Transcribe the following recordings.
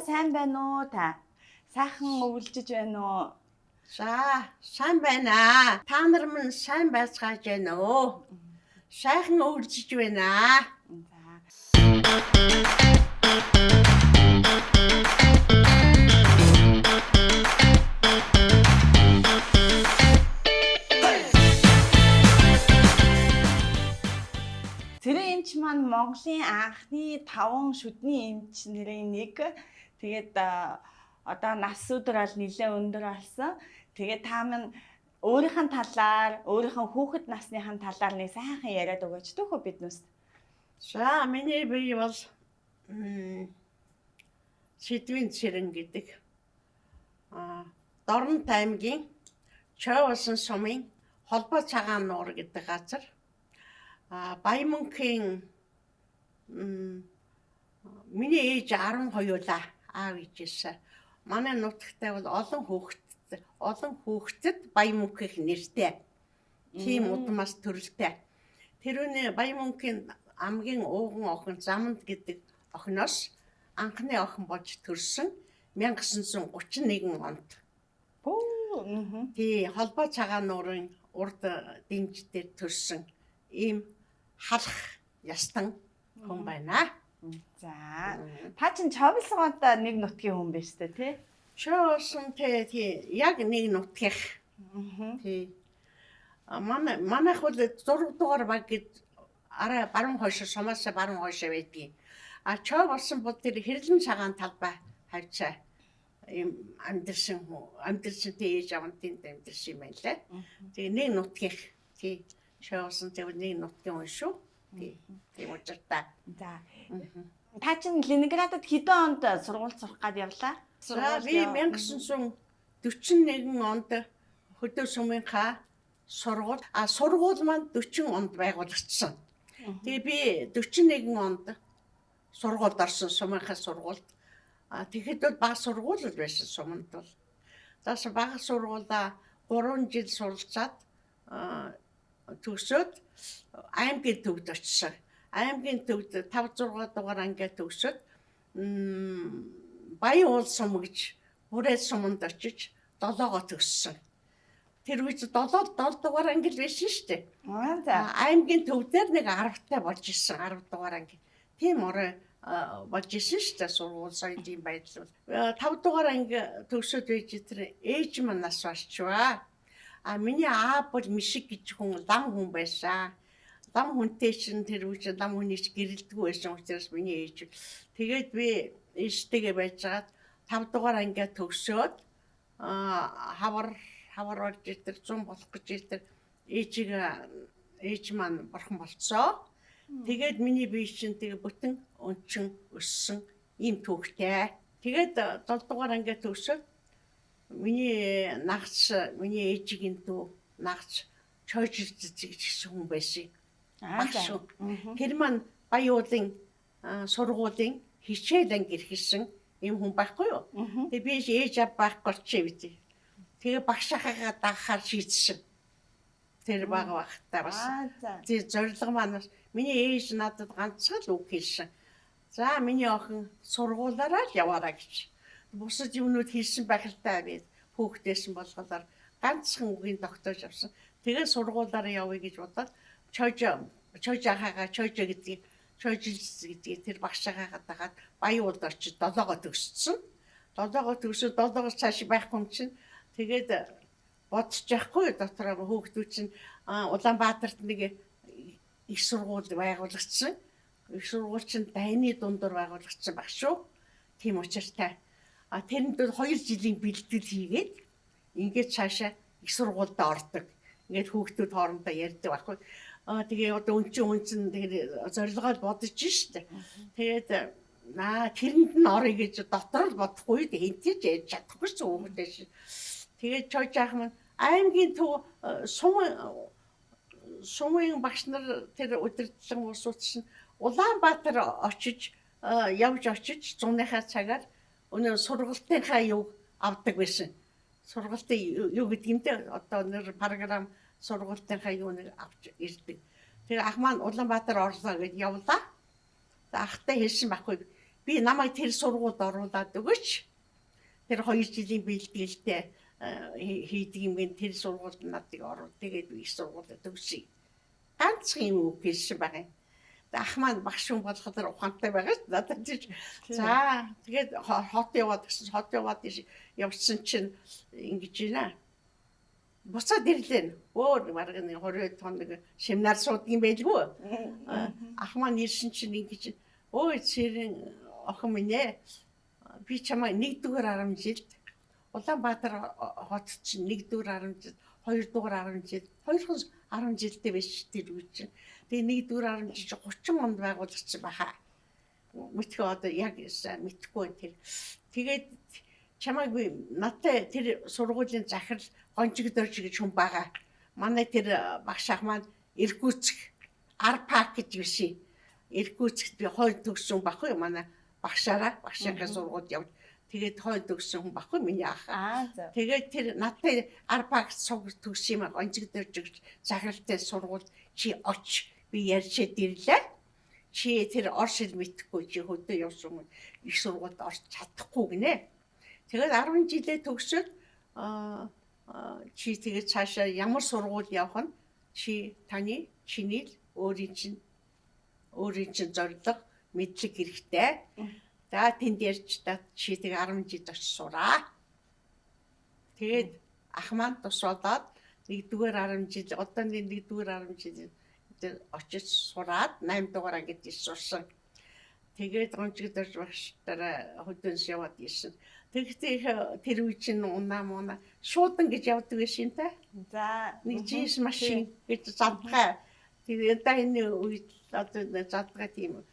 Сайн байна уу та? Сайхан өвлжиж байна уу? За, сайн байна. Та нар минь сайн байцгааж байна уу? Сайхан өвлжиж байна. За. Цэрэн эмч маань Монголын анхны 5 шүдний эмч нэрийн нэг. Тэгээд одоо нас өдөр ал нэлээ өндөр болсон. Тэгээд та минь өөрийнх нь талаар, өөрийнх нь хүүхэд насныхын талаар нэг сайхан яриад өгөөч түүхөө биднээс. За, миний бие бол Сэдвийн Цэрэн гэдэг. Дорнот аймгийн Чойболсон сумын Холбоо цагаан нуур гэдэг газар Баян-Мөнхийн миний ээж 12-лаа аав ээжээс. Манай нутагтай бол олон хүүхдэд Баян-Мөнхийнх нэртэй. Тийм удмаас төрөлтэй. Тэрүүний Баян-Мөнхийн хамгийн ууган охин Заманд гэдэг охиноос анхны охин болж төрсөн 1931 онд. Пүү. Тий, Холбоо цагаан нуурын урд дэнж дээр төрсөн ийм халах ястан хүн байна. За. Та чинь Чойболсонгод нэг нутгийн хүн биш үү, тий? Чойболсон тий, яг нэг нутгийнх. Тий. Манайх бол 6 дугаар баг гэд арай баруун хойш сумаасаа баруун хойшоо байдгийг. А Чойболсон бол тэр хэрлэн цагаан талбай хавцаа юм амьдэрсэн хүн, амьдэрсэн, тий, ээж аав нь тэнд амьдэрсэн юм байна лээ. Тэгээ нэг нутгийнх, тий, Чойболсон тэгвэл нэг нутгийн хүн шүү. Тий. Тийм учиртай. За. Та чинь Ленинградад хэдэн онд сургууль сурах гад явлаа? За, би 1941 онд Хөдөө сумынхаа сургууль, сургууль маань 40 онд байгуулагдсан. Тэгээ би 41 онд сургуульд орсон, сумынхаа сургуульд. А тэгэхэд бол бага сургууль л байсан суманд бол. Заас бага сургуулаа 3 жил суралцаад төгсөөд аймгийн төвд очсон. Аймгийн төвд 5 6 дугаар ангиа төгсөөд Баян уул сум гэж Бүрээ суманд очиж 7-гоо төгссөн. Тэр үед 7 7 дугаар анги л байсан шүү дээ. За. Аймгийн төв дээр нэг 10-тай болж исэн, 10 дугаар анги. Тийм орой болж исэн шүү дээ, сургууль соёлын байдал. 5 дугаар анги төгсөөд байж тэр ээж маань нас барчваа. А миний аав бол Мишиг гэж хүн, лам хүн байсан. Лам хүнтэй чинь тэр үе чинь лам хүний ч гэрэлдэггүй байсан учраас миний ээж. Тэгээд би ээжтэйгээ байжгаад 5 дугаар ангиа төгсөөд хавар хавар болж тэр 100 болох гэж тэр ээжийг ээж маань бурхан болцоо. Тэгээд миний бие чинь тэгээ бүтэн өнчин өссөн ийм түүхтэй. Тэгээд 7 дугаар ангиа төгсөөд миний нагц, миний ээжигийн дүү нагц Чойжил цэцэг гэсэн хүн байсан. Багш. Тэр маань Баян уулын сургуулийн хичээл анги эрхэлсэн юм хүн байхгүй юу? Тэгээ би ээж аав байхгүй болчих юм. Тэгээ багш ахыгаа дагахаар шийдсэн. Тэр бага багтаа бас. Тэр зорилго маань бас миний ээж надад ганцхан л үг хэлсэн. За, миний охин сургуулаараа л яваараа гэж. Бусад юмнууд хийсэн байх л та, би хүүхдээсэн болголоор ганцхан үгийн тогтоож авсан. Тэгээ сургуулаараа явъя гэж бодоод Чойж Чойж ахаагаа, Чойжо гэдгийг, Чойжил гэдгийг тэр багш ахаагаа дагаад Баян уулд очиж 7-гоо төгссөн. 7-гоо төгсөөд 7-оос цааш байхгүй юм чинь тэгээд бодож яахгүй дотроо хүүхдүүд чинь Улаанбаатарт нэг их сургууль байгуулагдсан. Их сургууль чинь дайны дундуур байгуулагдсан баг шүү. Тийм учиртай. А тэрэнд бол 2 жилийн бэлтгэл хийгээд ингээд цаашаа их сургуульд ордог. Ингээд хүүхдүүд хоорондоо ярьдаг байхгүй. Аа, тэгээ одоо өн чинь тэгээд зорилгоо бодож штэ. Тэгээд наа тэрэнд нь орё гэж дотор л бодохгүй, хэнтэй ч ярьж чадахгүй ч хүүхдээ шин. Тэгээд Чойж ах маань аймгийн төв сумын багш нар, тэр удирдлан улсууд чинь Улаанбаатар очиж явж очиж зуныхаа цагаар өнөө сургалтынхаа юг авдаг байсан. Сургалтын юу гэдэг юм те, одоо нэр програм сургалтынхаа юуныг авч ирдэг. Тэр ах маань Улаанбаатар орлоо гэж явлаа. Ахтай хэлсэн байхгүй. Би намайг тэр сургуульд оруулаад өгөөч. Тэр 2 жилийн бэлтгэлтэй хийдэг юм гэн тэр сургуульд надыг оруул. Тэгээд би их сургуулиа төгсөе. Ганцхан юм үг хэлсэн байгаа юм. Ах маань багш хүн болохоор ухаантай байгаа ш. Надад тийч. За тэгээд хот яваад гэсэн, хот яваад явсан чинь ингэж байна. Буцаад ирлээ. Өөр бараг нэг 20 хоног семинар суудаг юм байлгүй. Ах маань ирсэн чинь ингэж, өө, цэрэн охин минь ээ, би чамайг 1-р 10 жилд Улаанбаатар хот чинь 1-р 10 жил, 2-р 10 жил, хоёрхан 10 жилдээ байж тэр үе чинь. Тэгээ 1-р 10 жил 30 онд байгуулагдсан байхаа. Мэдхээ одоо яг сайн мэдэхгүй тэр. Тэгээд чамайг би надтай тэр сургуулийн захирал Гонжиг Дорж гэж хүн байгаа. Манай тэр багш ах маань Иркутск Арпак гэж биш. Иркутскт би хойно төгссөн баггүй, манай багшаараа багшийнхаа сургуульд явж, тэгээд хойно төгссөн хүн баггүй миний ах. Тэгээд тэр надтай Арпак суг төгссөн юм, Гонжиг Дорж гэж захиралтай сургууль чи оч, би ярьчээд ирлээ. Чи тэр орс хэл мэдэхгүй, чи хөдөө явсан хүн их сургуульд орч чадахгүй гинэ. Тэгээд 10 жилээ төгсөөд чи тэгээд цаашаа ямар сургууль явах нь чи таны чиний л өөрийн чинь зорилго, мэдлэг хэрэгтэй. За, тэнд ярьж та чи тэг 10 жил очиж сураа. Тэгээд ах маань тус болоод 1-р 10 жил, одоо 1-р 10 жил дээр очиж сураад 8 дугаар ангид иш сурсан. Тэгээд Гонжиг Дорж багштараа хөдөөнс яваад ирсэн. Тэгэхдээ их тэр үе чинь унаа муна шуудан гэж явдаг байсан юм та. Нэг жинс машин гэж задгай. Тэгээд одоо энэ үед одоо задгай тийм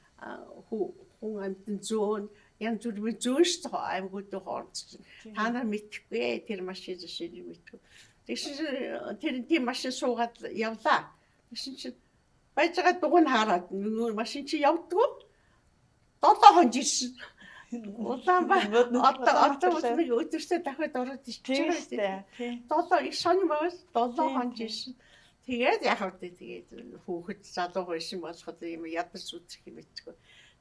хүн амьтан зөөн, янз бүрийн зөөн шүү дээ, аймагуудын хооронд чинь. Та нар мэдэхгүй, тэр машин жишээ мэдэхгүй. Тэгсэн чинь тэр тийм машин суугаад явлаа. Тэгсэн чинь байж байгаа дуг нь хараад нөгөө машин чи явдггүй. 7 хонж ирсэн. Улаанбаатар одоо нэг өдөртөө дахиад ороод ирчихэж байгаа. Тийм. 7 их сонь байгаас 7 хонж ирсэн. Тэгээд яг вэ, тэгээд хүүхэд залуу байсан болоход юм ядарч үзэх юм мэдгүй.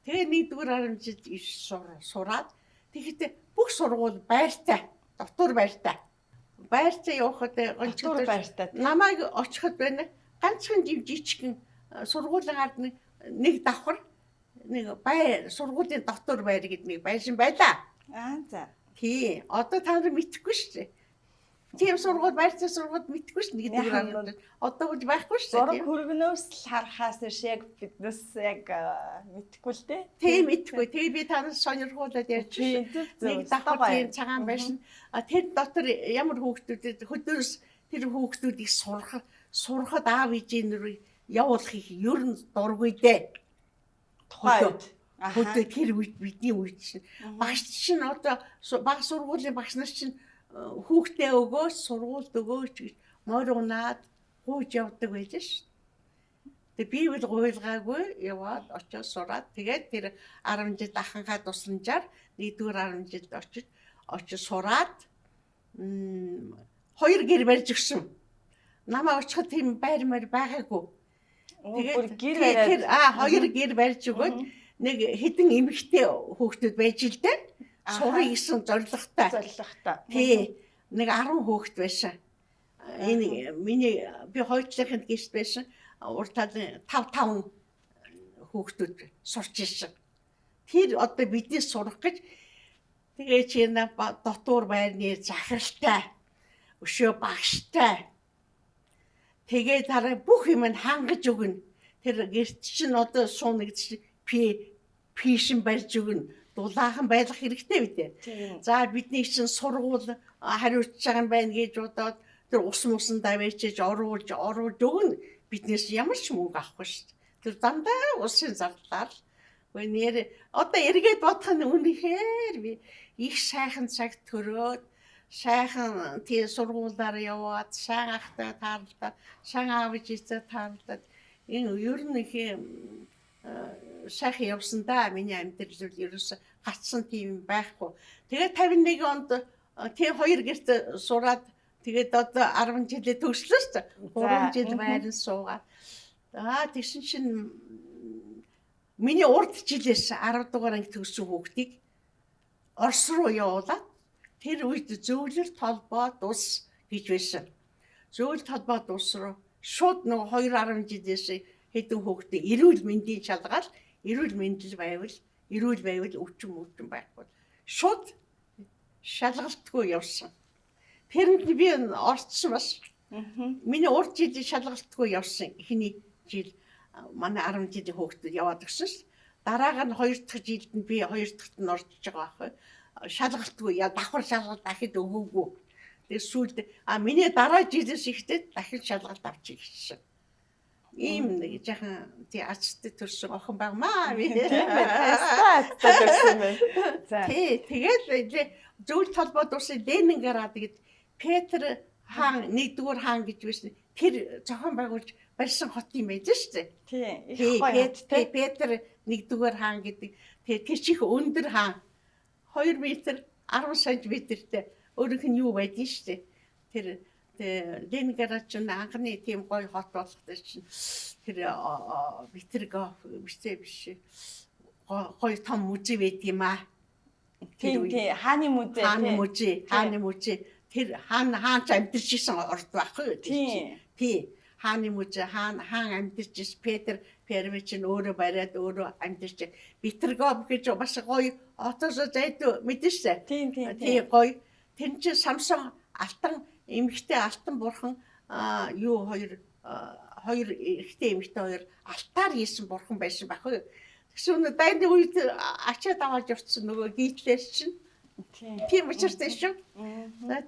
Тэгээ 1-р 10 жил иш сураад, тэгэхдээ бүх сургууль байртай, дотор байртай. Байртай явахад Дотор байртай. Намайг очиход байна. Ганцхан жив жижигхэн сургуулийн ард нэг давхар, нэг байр, сургуулийн дотор байр гэдэг нэг байшин байлаа. Тий. Одоо та нар мэдэхгүй шүү дээ. Тийм сургууль, байртай сургууль мэдэхгүй шүү дээ. 1-р 10 жил. Одоо үл байхгүй шүү дээ. Зураг хөргөнөөс л харахаас биш, яг биднес яг мэдэхгүй л дээ. Тийм, мэдэхгүй. Тэгээ би та нарт сонирхуулаад ярьж шүү. Нэг давхар тийм цагаан байшин. А тэр дотор ямар хүүхдүүдэд хөдөөс тэр хүүхдүүдийг сурахад аав ээжийн нэрийг явуулахыг ер нь дургүй дээ. Тухайн үед. Хөдөө тэр үед, бидний үед чинь багш чинь одоо баг сургуулийн багш нар чинь хүүхдээ өгөөч, сургуульд өгөөч гэж морь унаад гуйж явдаг байж ш. Тэгээ би бол гуйлгаагүй яваад очиод сураад, тэгээд тэр 10 жил ахынхаа тусламжаар 1-р 10 жилд очиж очиж сураад, хоёр гэр барьж өгсөн. Намайг очиход тийм байр мар байгаагүй. Тэгээд гэр бариад тэр хоёр гэр барьж өгөөд нэг хэдэн эмэгтэй хүүхдүүд байж л дээ. Сурыг гэсэн зорилготой. Зорилготой. Тий. Нэг 10 хүүхэд байсан. Энэ миний би хоёр талынханд гэрт байсан. Урд талын 5 5 хүүхдүүд сурч ирсэн. Тэр одоо бидний сурах гэж тэгээ чи дотуур байрны захиралтай, өшөө багштай. Тэгээ дараа бүх юм нь хангаж өгнө. Тэр гэрт чинь одоо сууна гэдэг чинь пишин барьж өгнө. Дулаахан байлгах хэрэгтэй үү? За, бидний чинь сургууль хариуцж байгаа юм байна гэж бодоод тэр ус мусан давээчээж оруулж оруулж өгнө. Биднээс ямар ч мөнгө авахгүй шүү дээ. Тэр дандаа улсын зарлаар л. Үгүй, нэр одоо эргээд бодох нь үнэхээр би их сайхан цаг төрөөд, сайхан тий сургуулаар яваад, сайн ахтай таарлаа, сайн аав ээжтэй таарлаад, энэ ер нь их сайхан явсан да. Миний амьдрал бол ерөөсө гацсан тийм байхгүй. Тэгээд 51 онд тийм хоёр гэрт сураад, тэгээд одоо 10 жилээ төгслөө шүү дээ. 3 жил байран суугаад. Аа, тэгсэн чинь Миний урд жилээс 10 дугаар анги төгссөн хүүхдийг Орос руу явуулаад тэр үед Зөөлөл толгойд улс гэж байсан. Зөөлөл толгойд улс руу шууд нөгөө 2.10 жилээс хэдэн хүүхдээ эрүүл мэндийн шалгаал, эрүүл мэндэл байвал, эрүүл байвал өвчин мөвчин байхгүй. Шууд шалгалтгүй явсан. Тэрэнд би орцсон бас. Миний урд жилийн шалгалтгүй явсан. Эхний жил манай 10 жилийн хүүхдүүд яваад өгсөн ш. Дараагаар нь 2 дахь жилд нь би 2 дахьт нь орж байгаа байхгүй. Шалгалтгүй яа давхар шалгалт дахид өгөөгүй. Тэгээ сүүлд миний дараа жилээс ихтэй дахин шалгалт авчих гэсэн. Ийм нэг жаахан тий азтай төрсөн охин багмаа би. Тийм байна. Азтай төрсөн байна. За. Тий, тэгэл Зөвлөлт холбоод улсын Ленинград гэж Петр хаан нэгдүгээр хаан гэж байсан. Тэр зохион байгуулж барьсан хот юм байж шүү дээ. Тий, их гоё хот тий. Петр нэгдүгээр хаан гэдэг. Тэгээ тэр чих өндөр хаан 2 м 10 см-тэй өөрийнх нь юу байдэн шүү дээ. Тэр Ленинград ч анхны тийм гоё хот болох тэр чинь тэр Петергоф бисээ биш гоё том музей байд юм аа. Тийм тий, хааны музей. Хааны музей, хааны музей. Тэр хаан хаан ч амьдарч исэн орд байхгүй юу? Тий. Тий. Хааны музей, хаан хаан амьдарч исэн Петр Первый чинь өөрөө бариад өөрөө амьдарч. Петергоф гэж бас гоё отоос зайд мэдэн штэ. Тийм тийм. Тий гоё. Тэр чинь Самсон алтан эмэгтэй алтан бурхан юу хоёр хоёр эрэгтэй эмэгтэй хоёр алтаар хийсэн бурхан байсан байхгүй юу? Тэгсэн өнө дайны үед ачаад аваад явчихсан нөгөө гитлэр чинь. Тийм учиртай шүү.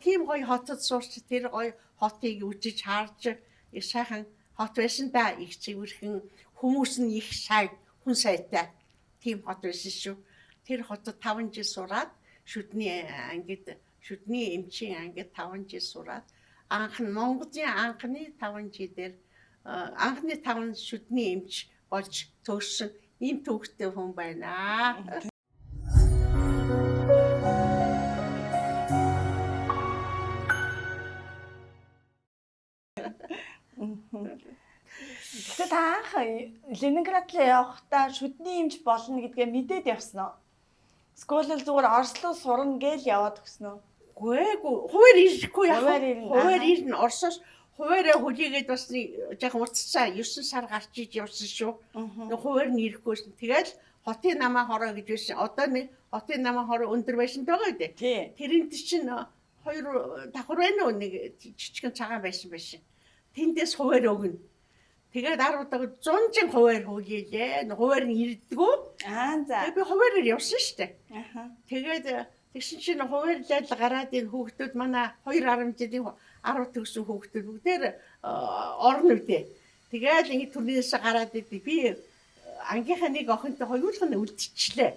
Тийм гоё хотод сурч тэр гоё хотыг үзэж харж их сайхан хот байсан да. Их цэвэрхэн хүмүүс нь их сайн хүн сайтай тийм хот байсан шүү. Тэр хотод 5 жил сураад шүдний ангид шүдний эмчийн ангид 5 жил сураад анх нь Монголын анхны 5 жилээр анхны 5 шүдний эмч болж төгссөн ийм төвхтэй хүн байна. Гэхдээ та анх Ленинград руу явахдаа шүдний эмч болно гэдгээ мэдээд явсан уу? Эсвэл зүгээр Орос руу сурна гээл яваад өгсөн үү? Үгүй ээ, хуваар ирэхгүй яах вэ? Хуваар ирнэ. Оросоос хуваараа хүлээгээд бас нэг жаахан уццаа 9 сар гарч иж явсан шүү. Нэг хуваар нь ирэхгүйсэн. Тэгэл хотын намаа хороо гэж байсан. Одоо нэг хотын намаа хороо өндөр байсан байгаа үү? Тэрнт чинь хоёр давхар байна уу? Нэг жижигэн цагаан байсан байсан. Тэндээс хуваар өгнө. Тэгээд 10 удаа 100 хуваар хүлээлээ. Хуваар нь ирдэггүй. Аа за. Тэгээд би хуваараар явсан шүү дээ. Тэгээд тэгсэн чинь хуваарлал гараад энэ хүүхдүүд манай 2.10 жилийн 10 төгссөн хүүхдүүд бүгдээр орно үдээ. Тэгээл ингэ түрнээс гараад идэв. Би ангийнхаа нэг охинтой хоёулах нь үлдчихлээ.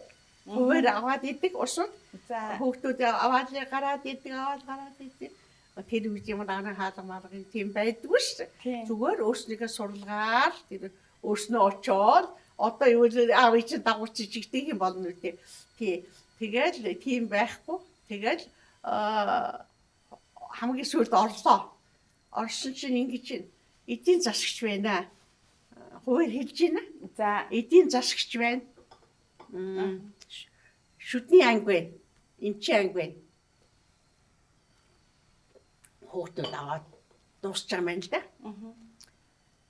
Хуваар аваад идэг усууд. За. Хүүхдүүд аваад гараад идэг, аваад гараад идэг. Тэр үед юм дараа хаалга марга тийм байдгүй шүү дээ. Зүгээр өөрснийхөө сурлагаар тэр өөрснөө очоод одоо юу л аав чинь дагууч чигдэг юм болно үү. Тий. Тэгэл тийм байхгүй. Тэгэл хамгийн сүүлд орлоо. Орсон чинь ингэж эдийн засагч байна. Хуваар хэлж байна. За, эдийн засагч байна. Шүдний анги байна. Эмчийн анги байна. Хүүхдүүд аваад дуусч байгаа юм л да.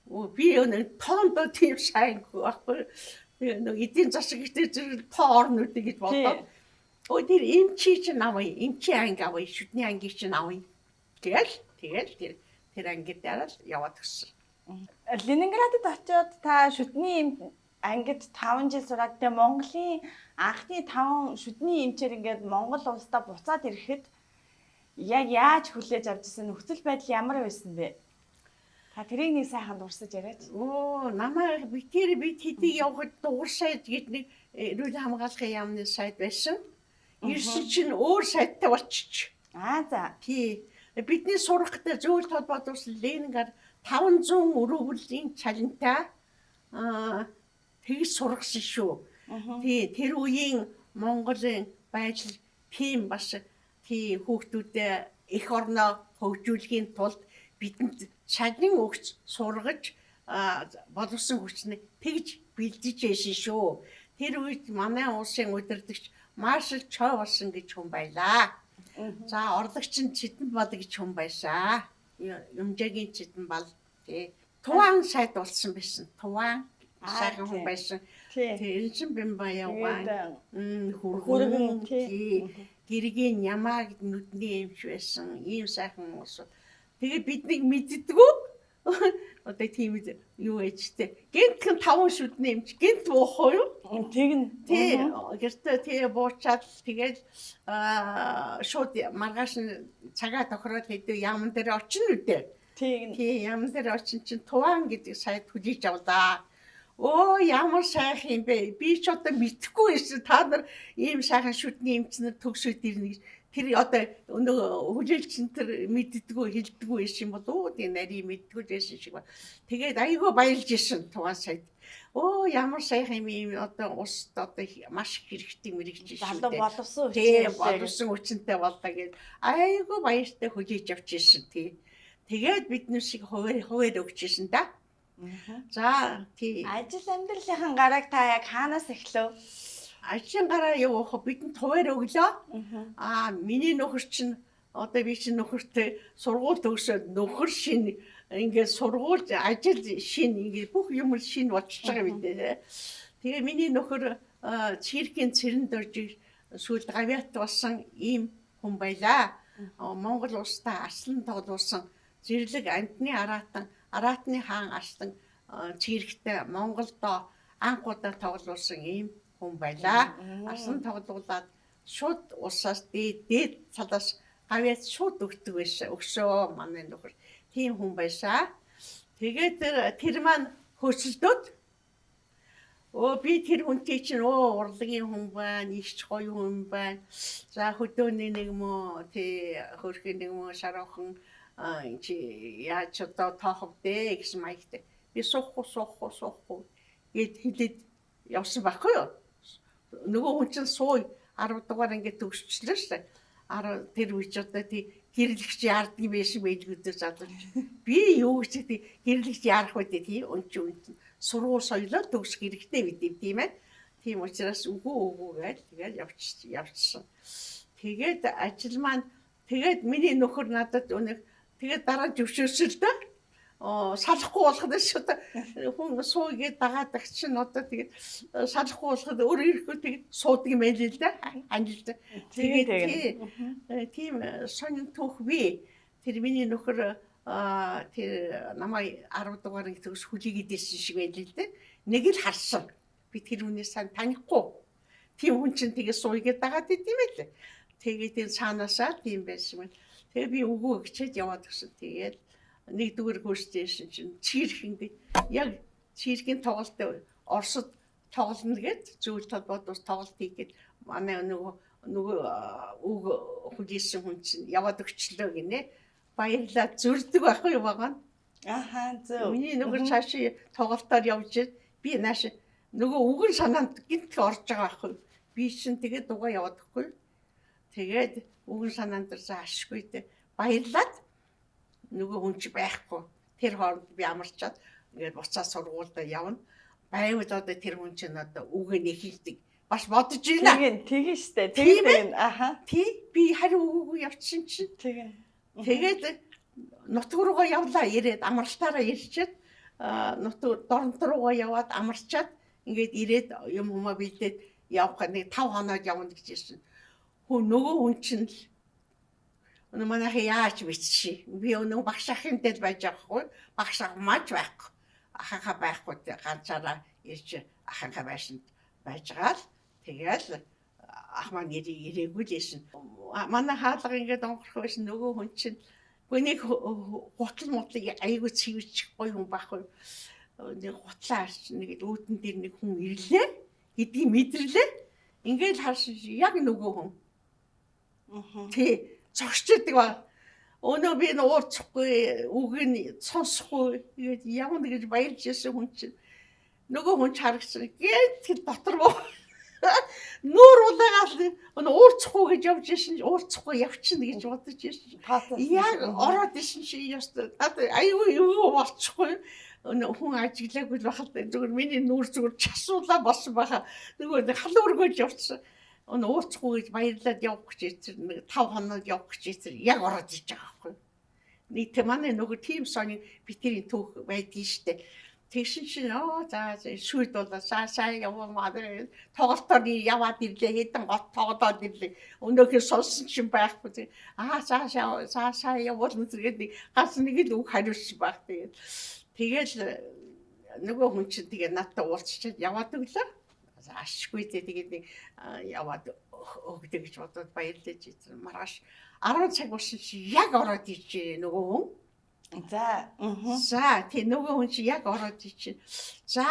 Өө би өнөө тоондоо тийм сайн байхгүй. Нэг эдийн засаг гэдэг зэрэг тоо орно үү гэж бодоод. Өө тэр эмчий чинь авъя, эмчийн анги авъя, шүдний ангийг чинь авъя. Тэгэл тэр ангид дараа л яваад гисэн. Ленинградд очиод та шүдний ангид 5 жил сураад тэгээ Монголын анхны 5 шүдний эмчээр ингээд Монгол улсдаа буцаад ирэхэд яг яаж хүлээж авч ирсэн нөхцөл байдал ямар байсан бэ? Та тэрийг нэг сайхан дурсаж яриач. Оо, намайг бид хэдий явхад дугуй сайд гэж нэг эрүүл хамгаалахын яамны сайд байсан. Ирсэн чинь өөр сайдтай болчих. Аа за. Тий. Бидний сурах гэдэг Зөөлт холбоод ус Ленинград 500 рублийн цалинтай тэгж сургасан шүү. Тий, тэр үеийн Монголын байдал тийм бас тий хүүхдүүдэд эх орноо хөгжүүлэхийн тулд бидэнд цалин өгч сургаж боловсон хүчнээ тэгж бэлдэж байсан шүү. Тэр үед манай улсын удирдагч Маршал Чой болсон гэж хүн байлаа. За, орлогч нь Цэдэн бал гэж хүн байсан. Юмжаагийн Цэдэн бал, тий. Туваан сайд болсон байсан. Туваан сайхан хүн байсан. Тий, Эренчин Бямба явган. Хүргэн, Хүргэн, тий. Гэргийн Ямаа гэд нүдний эмч байсан. Ийм сайхан улс. Тэгээ биднийг мэддэггүй. Одоо тийм юу ээжтэй. Гэнтгэн таван шүдний эмч гэнт буух уу юу? Тэгнэ. Тий, гэртээ тий буучаад тэгэл шууд маргааш нь цагаа тохироод хэдүү яаман дээр очино үдээ. Тэгнэ. Тий, яаман дээр очин чинь Туваан гэдэг сайд хүлээж авлаа. Өө, ямар сайхан юм бэ? Би ч одоо мэдэхгүй байсан. Та нар ийм сайхан шүдний эмчнэр төгсөөд ирнэ гэж. Тэр одоо нөгөө хүлээлчин тэр мэддэггүй, хэлдэггүй байсан юм болов уу? Тэгээ нарийн мэддэггүй байсан шиг байна. Тэгээд айгүй баярлж исэн Туваан сайд. Өө, ямар сайхан юм, ийм одоо улсад одоо маш их хэрэгтэй мэрэгч шүү Залуу дээ. боловсон Тий, хүчтэй. боловсон хүчинтэй боллоо гэд айгүй баяртай хүлээж авч ирсэн, тий. Тэгээд биднээсийг хуваар хуваар өгч ирсэн да. За, тий. Ажил амьдралынхан гарааг та яг хаанаас эхлэв? Ажлын гараа явах бидэнд хуваар өглөө. Аа, миний нөхөр чинь одоо би чинь нөхөртэй сургууль төгсөөд нөхөр шин ингээд сургууль ажил шин ингээд бүх юм шин болчихж байгаа юм дээ. Тэгээ миний нөхөр циркийн цэрэн дөржиг сүүлд гавьяат болсон ийм хүн байлаа. Монгол улстай арслан тоглуулсан зэрлэг амтны араатан, араатны хаан арслан цирктэй Монголдо анх удаа тоглуулсан ийм хүн байлаа. Арслан тоглуулад шууд улсаас дээд дээд талаас гавьяат шууд өгдөг байсан. Өгсөө манай нөхөр. Тийм хүн байсан. Тэгээд тэр маань хөөцөлдөөд, өө, би тэр хүнтэй чинь өө урлагийн хүн байна, ихч гоё хүн байна. За, хөдөөний нэг мөө тий хөрхийн нэг мөө шаруухан чи яаж одоо тоохов дээ гэсэн маягтай. Би суухгүй, суухгүй, суухгүй гэд хэлээд явсан байхгүй юу? Нөгөө хүн чинь сууй 10 дугаар ингээд төгсчлээ шүү дээ. 10 тэр үеч одоо тий гэрлэгч яарддаг байсан байлгүй дээ залууч. Би юу гэж тий гэрлэгч яарах вэ тий өн чи үн чинь сургууль соёлоо төгсөх хэрэгтэй бид тийм ээ. Тийм учраас үгүй үгүй гэж тэгээд явчихсан. Тэгээд ажил маань тэгээд миний нөхөр надад өнөг тэгээд дараа нь зөвшөөрсөн л дээ. Салахгүй болоход шүү дээ. Хүн суугээд дагаад чинь одоо тэгээд салахгүй болоход өөр ирэхгүй тэгээд суудаг юм байл л дээ. Анжилт. Тэгээд тийм сонин түүх би. Тэр миний нөхөр тэр намайг 10 дугаар анги төгс хүлээгээд ирсэн шиг байл л дээ. Нэг л харсан. Би тэр хүнээс сайн танихгүй. Тийм хүн чинь тэгээ суугээд дагаад идэм байл. Тэгээд энэ цаанаасаа тийм байсан юм. Тэгээ би үгүй гэчээд яваад гисэн. Тэгээд нэгдүгээр курст байсан чинь цирк ингээд яг циркийн тоглолт Оросд тоглоно гэд зүйл толгойд бас тоглолт хийгээд манай нөгөө үг хүлээсэн хүн чинь яваад өгчлөө гинэ. Баярлаа, зөрдөг байхгүй юу байгаа нь. Аха, зөв. Миний нөхөр цаашаа тоглолтоор явж би нааш нөгөө үгэн санаанд гинтг орж байгаа байхгүй. Би чинь тэгээд дугаа яваад өгөхгүй. Тэгээд үгэн санаанд дэр заашгүй дээ. Баярлаад нөгөө хүн чи байхгүй. Тэр хооронд би амарчаад ингээд буцаа сургуульдаа явна. Байвал одоо тэр хүн чинь одоо үгээ нэхэлдэг. Бас бодож байна. Тэгин, тэгин штэ. Тэгин. Аха. Тий, би хариу өгөөгүй явчихсан чинь. Тэгин. Тэгээд нутг руугаа явлаа, ирээд амралтаараа ирчээд нутг дорнот руугаа яваад амарчаад ингээд ирээд юм хүмаа бэлдээд явах нэг 5 хоноод явна гэж ирсэн. Хөө, нөгөө хүн чинь л өнөө манайх яаж бичши. Би өнөө багш ахын дээр байж байгаа хгүй. Багш ах маж байхгүй. Ахынхаа байхгүй ганцаараа ирж ахынхаа байшинд байж байгаа л тэгэл ах маань ирээгүй л ирсэн. Манай хаалга ингээд онгорох байсан нөгөө хүн чинь үгүй нэг гутал мутлыг айгүй цэвэрчих гоё хүн байхгүй. Нэг гутлаа харч нэг үүдэн дээр нэг хүн ирлээ гэдгийг мэдэрлээ. Ингээд харсан яг нөгөө хүн. Тий, зогсож идэг ба. Өнөө би нуурцахгүй, үг нь сонсохгүй тэгээд явна гэж баярлж байсан хүн чинь нөгөө хүн ч харагцсан. Гээд дотор боо. Нүүр улаагаал өнөө уурцахгүй гэж явж исэн, уурцахгүй явчихна гэж бодож исэн. Яг ороод исэн чи ёстой. Надад аюу юу болчихгүй. Хүн ажиглаагүй л бахал зүгээр миний нүүр зүгээр часуулаа болсон байхаа. Нөгөө халуун өргөж явчихсан. Өнөө ууцгүй гэж баярлаад явах гэж тэр нэг 5 хоног явах гэж тэр яг ороод иж байгаа байхгүй. Нэг тэ манай нөгөө тим сони битэрийн түүх байдгийн штэ. Тэгсэн чинь оо за шүйд болоо саа саа яваа тоглолтоор яваад ирлээ, хэдэн гот тоглоод ирлээ. Өнөөхөр сонсон чинь байхгүй. Аа за за саа явуулна зэрэг нэг ганц нэг л үг хариулсан байх. Тэгээд тэгэл нөгөө хүн чинь тэгээ надтай уулзчихэд яваад өглөө. Ашгүй дээ, тэгээд нэг яваад өгдөө гэж бодоод баярлаж ийсэн. Маргааш 10 цаг болсон чи яг ороод ижээ нөгөө хүн. За. За тий нөгөө хүн чи яг ороод ичээ. За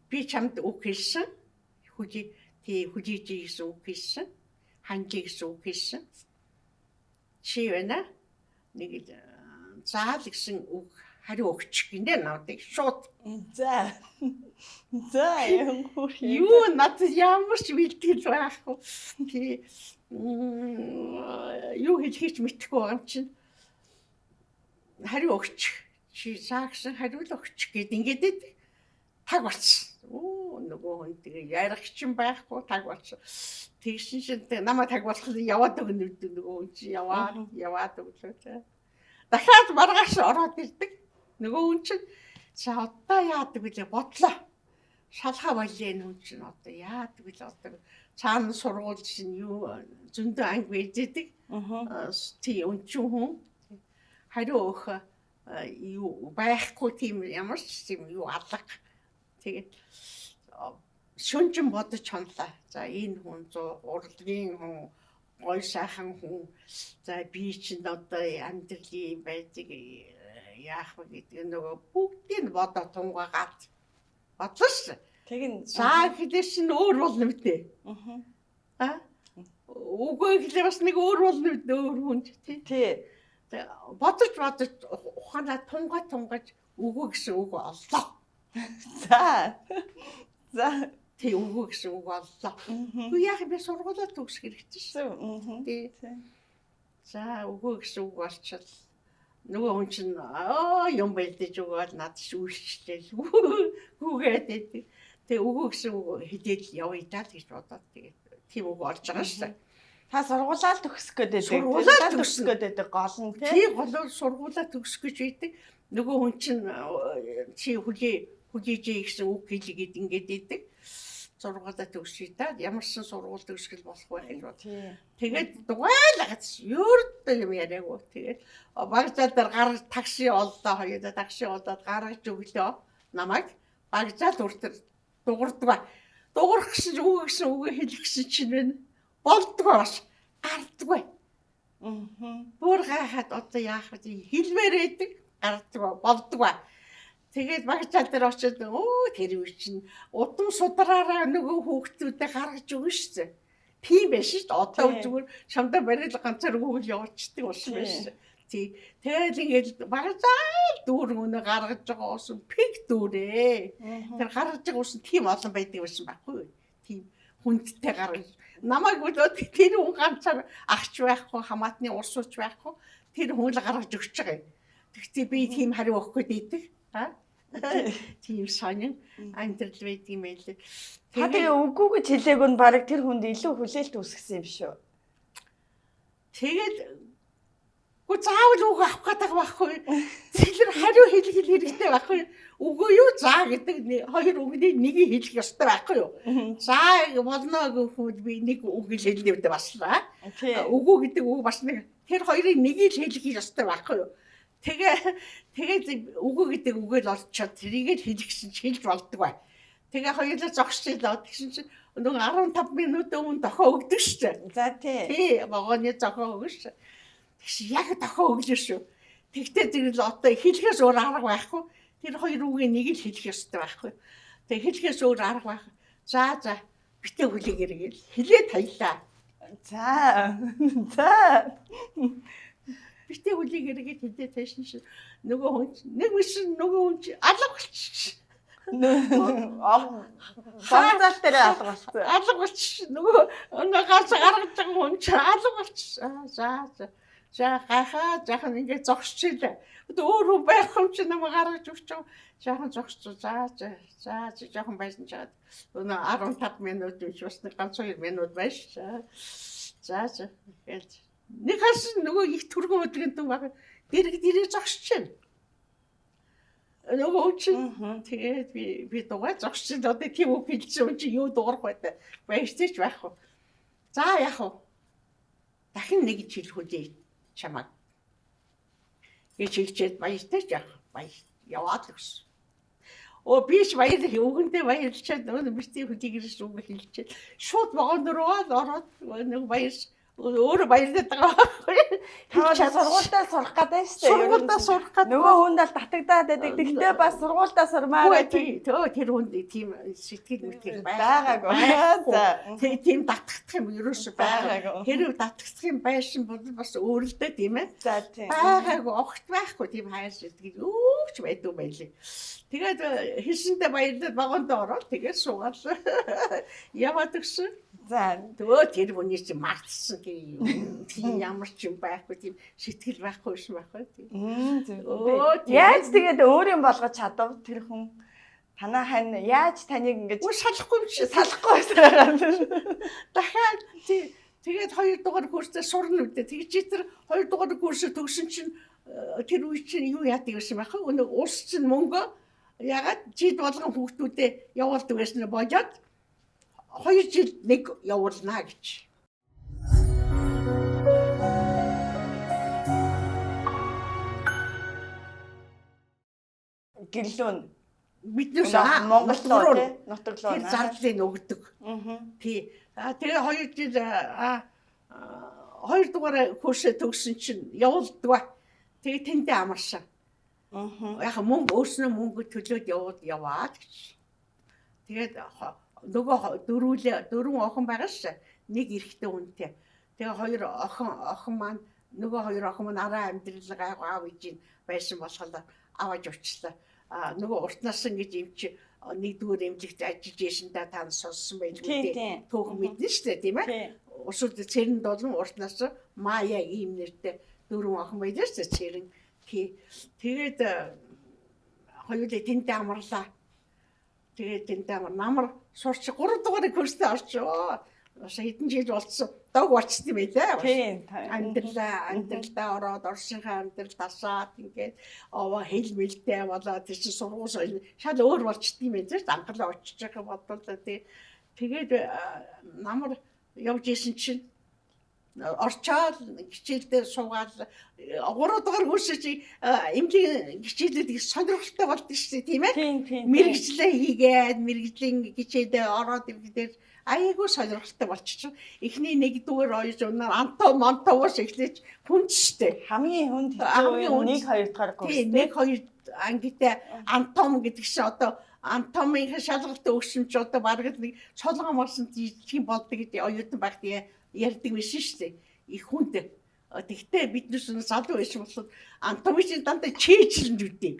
би чамд үг хэлсэн. Хүлий тий хүлээж гэсэн үг хэлсэн. Ханжи гэсэн үг хэлсэн. Чи байна. Нэг заал гэсэн үг хариу өгч гинэ надыг шууд. За. За юу надад ямар ч бэлтгэл байхгүй. Тий юу хэлхийг ч мэдэхгүй байгаа юм чинь. Хариу өгч. Чи заа гэсэн хариу л өгч гэд ингээд таг болсон. Оо нөгөө хүн тэгээ ярих чинь байхгүй таг болсон. Тэгсэн чинь намайг таг болох яваад өгнө гэдэг нөгөө хүн чи яваад яваад өглөө. Дахиад маргааш ороод ирдэг. Нөгөө хүн чинь за одоо яадаг билээ бодлоо. Шалхаа болъё энэ хүн чинь одоо яадаг билээ одоо цаана сургууль чинь юу зөндөө анги байждэг. Тий өнчин хүн хариу өгөх юу байхгүй тийм ямар ч тийм юу алга. Тэгээд шүнжин бодож хонлаа. За энэ хүн зуу урлагийн хүн, гой сайхан хүн. За би чинь одоо амьдралын байдаг яах вэ гэдэг нөгөө бүгдийг бодоо тунгаагаад бодлоо шүү. Тэгин за хэлээс нь өөр болно мэдээ. Аа үгүй хэлээ бас нэг өөр болно мэдээ өөр хүн тий. Тий. Бодож бодож ухаанаа тунгаа тунгаж үгүй гэсэн үг оллоо. За. За тий үгүй гэсэн үг оллоо. Үгүй яах юм бэ сургуулаа төгсөх хэрэгтэй шүү. Тий. За үгүй гэсэн үг олчвол нөгөө хүн чинь аа юм бэлдэж өгөөл над шүүлчлээ. Гүгээд байдаг. Тэгээ үгүй гэсэн үг хэдэл явъя даа л гэж бодоод тэгээд тийм үг олж байгаа шүү дээ. Та сургуулаа л төгсөх гээд байдаг. Сургуулаа төгсөх гээд байдаг гол нь тий. Тий гол нь сургуулаа төгсөх гэж байдаг. Нөгөө хүн чинь чи хүлээж гэсэн үг хэлгээд ингээд байдаг. Сургуулаа төгсөе та ямарсан сургууль төгсгөл болох вэ гэж бод. Тэгээд дугайлаад ердөө юм яриаггүй. Тэгээд багзаал дээр гар такси оллоо хоёулаа такси олоод гаргаж өглөө намайг багзаал хүртэл дугардгаа. Дуграх гэсэн үг гэсэн үгээ хэлэх гэсэн чинь байна. Болдгоо бас гардггүй. Бүр гайхаад одоо яах вэ? Хэлмээр байдаг гардггүй болдгоо. Тэгээд багцаал дээр очиод өө тэр үе чинь удам судраараа нөгөө хүүхдүүдэд гаргаж өгнө шүү дээ. Тийм байж шүү дээ. Одоо зүгээр шамдаа барил ганцаар өгөөл явуулчихдаг болсон байж шүү. Тий. Тэгэл ингээд багцаал дүүр өнөө гаргаж байгаа ус пик дүүрээ. Тэр гаргаж байгаа ус тийм олон байдаг байсан байхгүй юу? Тийм хүндтэй гаргаж. Намайг болоод тэр хүн ганцаар агч байхгүй, хамаатны урсууч байхгүй. Тэр хүн л гаргаж өгч байгаа юм. Тэгтээ би тийм хариу өгөх гээд идэг. Аа тийм сонин амьдрал байдаг юм байлээ. Та тэгээ үгүй гэж хэлээг нь бараг тэр хүнд илүү хүлээлт үүсгэсэн юм шүү. Тэгээд үгүй заавал үг авах гэдэг байхгүй. Тэр хариу хэлэх хэрэгтэй байхгүй. Үгүй юу заа гэдэг хоёр үгний нэгийг хэлэх ёстой байхгүй юу? За болно гэхүүд би нэг үг л хэлнэ гэдэг бас л. Үгүй гэдэг үг бас нэг тэр хоёрын нэгийг л хэлэх ёстой байхгүй юу? Тэгээд үгүй гэдэг үгээл олчоод тэрийг л хэлэх гэсэн чи хэлж болдог бай. Тэгээ хоёулаа зогсчихлоо. Тэгсэн чинь нөгөө 15 минут өмнө дохоо өгдөг шүү дээ. За тий. Тий, вагоны зохио өгнө шүү. Тэгш яг дохоо өглөө шүү. Тэгтээ зэрэг л одоо хэлэхээс өөр арга байхгүй. Тэр хоёр үгийн нэг л хэлэх ёстой байхгүй. Тэгээ хэлэхээс өөр арга байх. За за битээ хүлээгээрэй гэл хэлээ таялаа. За. За. Битээ хүлээгээрэй гэж хэлээ тайшин шин. Нөгөө хүн чинь нэг мөсөн нөгөө хүн чинь алга болчих. Вокзал дээр алга болчихсон. Алга болчих. Нөгөө өнөө ганц гаргаж байгаа хүн чинь алга болчих. За за. За гайхаа жаахан ингээд зогсчихлаа. Одоо өөр хүн байх юм чи намайг гаргаж өгч байгаа. Жаахан зогсч за за за жаахан байсан чаад өнөө 15 минут биш бас нэг ганц 2 минут байж. За за за гэж нэг хас нөгөө их түргэн өдрийн төв баг дэрэг дэрэг зогсож байна. Нөгөө чинь тэгээд би дугаа зогсож одоо тийм үг хэлсэн юм чи юу дуурах вэ? Баяртай ч байхгүй. За яах вэ? Дахин нэг жил хүлээ чамайг. Гэж хэлчихэд баяртай ч яах баяр яваад л өгсөн. Оо би ч баяр үгэндээ баярлчаад нөгөө битгий хүлээгэрс үг хэлчихэд шууд вагон руу ороод нэг баяр өөрөө баярлаад байгаа байхгүй. Та сургуультаа сурах гэдэг шүү дээ. Сургуультаа сурах гэдэг. Нөгөө хүнд л татагдаад байдаг. Тэгтээ бас сургуультаа сурмаар байдаг. Тэр хүнд тийм сэтгэл мэтгэл байгаагүй. За. Тийм татагдах юм ерөөсөө байгаагүй. Хэрэг татагдах юм байсан бол бас өөрөлдөө тийм ээ. За тийм. Байгаагүй, огт байхгүй тийм хайр сэтгэл өөч байдгүй байлээ. Тэгээд хэлсэндээ баярлаад вагонд ороод тэгээд суугаад яваад өгсөн. За. Төө тэр хүний чинь мартсан тийм ямар ч юм байхгүй тийм сэтгэл байхгүй юм байхгүй тийм. Яаж тэгээд өөр юм болгож чадав тэр хүн? Танаа хань яаж таныг ингэж салахгүй юм чи салахгүй байгаа юм. Дахиад тэгээд 2 дугаар курсээ сурна үдэ. Тэгж тэр 2 дугаар курсээ төгсөн чинь тэр үе чинь юу яадаг гэсэн байх вэ? Өнөө улс чинь мөнгө ягаад жил болгон хүүхдүүдээ явуулдаг байсан нь болоод 2 жил нэг явуулнаа гэж. Гэрлүүн биднээс Монгол руу тий нутаг руу тэр зардлыг өгдөг. Тий. Тэгээ 2 жил 2 дугаар курсээ төгсөн чинь явуулдаг. Тэгээ тэндээ амарсан. Яг мөнгө өөрснөө мөнгө төлөөд яваад гэж. Тэгээд нөгөө дөрвөн охин байгаа шээ. Нэг эрэгтэй хүнтэй. Тэгээ хоёр охин маань нөгөө хоёр охин маань араа амьдрал гайгүй аав ээж байсан болохоор аваад явчихлаа. Нөгөө урт насан гэж юм чи нэгдүгээр эмнэлэгт ажиллаж байсан та та сонссон байлгүй дээ. Түүхэн мэднэ шүү дээ тийм ээ. Усууд цэрэнд болон урт насан Мая ийм нэртэй дөрвөн охин байлаа шүү дээ цэрэн. Тий. Тэгээд хоёулаа тэндээ амарлаа. Тэгээд тэндээ амар сурч 3 дугаар курстэй орчоо. Бас хэдэн жил болцсон. Дог болцсон юм байлаа. Тийм. Амьдралдаа ороод оршинхаа амьдрал тасаад ингээд овоо хэл мэлтэй болоод тэр чинь сургууль шал өөр болчт юм байна тийм анхлаа очиж байгаа бодлоо тий. Тэгээд намар явж исэн чинь орчоод хичээлдээ суугаад 3 дугаар курсээ чи эмнэлгийн хичээлүүд их сонирхолтой болдог шүү дээ тийм ээ. Мэргэжлээ хийгээд мэргэжлийн хичээлдээ ороод ирэхээр айгүй сонирхолтой болчихсон. Эхний нэгдүгээр хоёр унаар антоо монтоогоос эхлэж хүнд штэ. Хамгийн хүнд хэцүү 1 2 дугаар курс. Тийм 1 2 ангитай антом гэдэг чинь одоо антомын шалгалтаа өгсөн чи одоо бараг л нэг цолгон болсон тийм болдог гэдэг оюутан багт ярьдаг байсан шүү дээ. Их хүнд. Тэгтээ биднээс залуу байсан болохоор антомын чинь дандаа чийжлэн үдээ.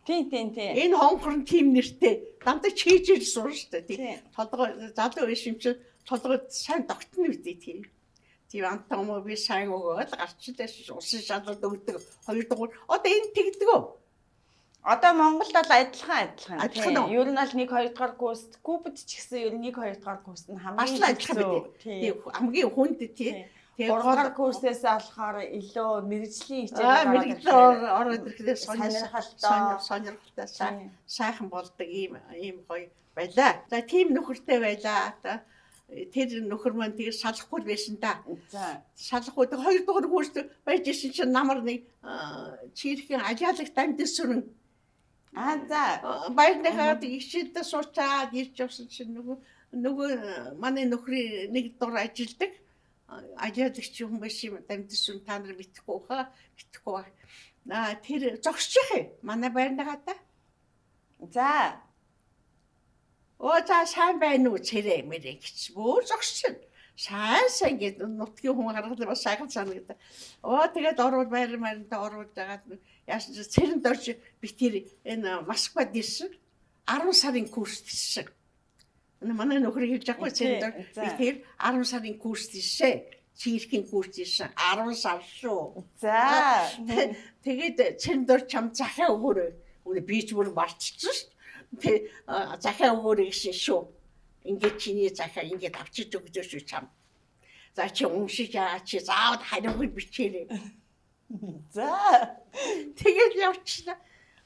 Тийм тийм тийм. Энэ хонхор нь тийм нэртэй. Дандаа чийжэл сурна шүү дээ. Тийм. Толгой залуу байсан юм чинь толгой сайн тогтно үдээ тийм. Тийм антомо би сайн өгөөд гарч илээ шүү. Усын шалгалт өгдөг. 2 дугаар. Одоо энэ тэгдэг үү? Одоо Монголд бол адилхан. Ер нь бол 1 2 дугаар курс, Кубад ч гэсэн ер нь 1 2 дугаар курс нь хамгийн адилхан байдаг. Тийм. Хамгийн хүнд тий. Тэгээ 3 дугаар курсээс болохоор илүү мэргэжлийн хичээл мэргэжлээр ороод ирэхлээр сонирхолтой сайхан болдог ийм гоё байлаа. За тийм нөхөртэй байлаа. Тэр нөхөр маань тэгээ салахгүй байсан да. За салахгүй. 2 дугаар курс байж исэн чинь намар нэг чирхэн алиалаг дамдсүрэн. За баярныхаа хичээлдээ суучаад ирж явсан чинь нөгөө манай нөхрийн нэг дур ажилдаг алиалагч хүн байсан юм дамдсүрэн та нар мэдэхгүй хаа мэдэхгүй ба. Тэр зогсож юм. Манай байрныхаа та. За Оо за сайн байна уу цэрэ мэрэ гэж бүр зогсож. Сайн гээд нутгийн хүн харгалаа бас сайхан санагдаа. Оо тэгээд орвол байр марандаа оруулж агаад яасан чи цэрэнд орж би тэр энэ Москвад ирсэн 10 сарын курст ирсэн. Энэ манай нөхөр хэлж байхгүй цэрэнд би тэр 10 сарын курст ирсэн. Циркийн курс хийсэн 10 сар шүү. За. Тэгээд Цэрэндор чам захиа өгөөрэй. Үнэ би ч бүр мартчихсан шүү. Тэ захиа өгөөрэй гэсэн шүү. Ингээд чиний захиа ингээд авчиж өгдөө шүү чам. За чи уншиж аа, чи заавал хариуг бичээрэй. За. Тэгээд явчихлаа.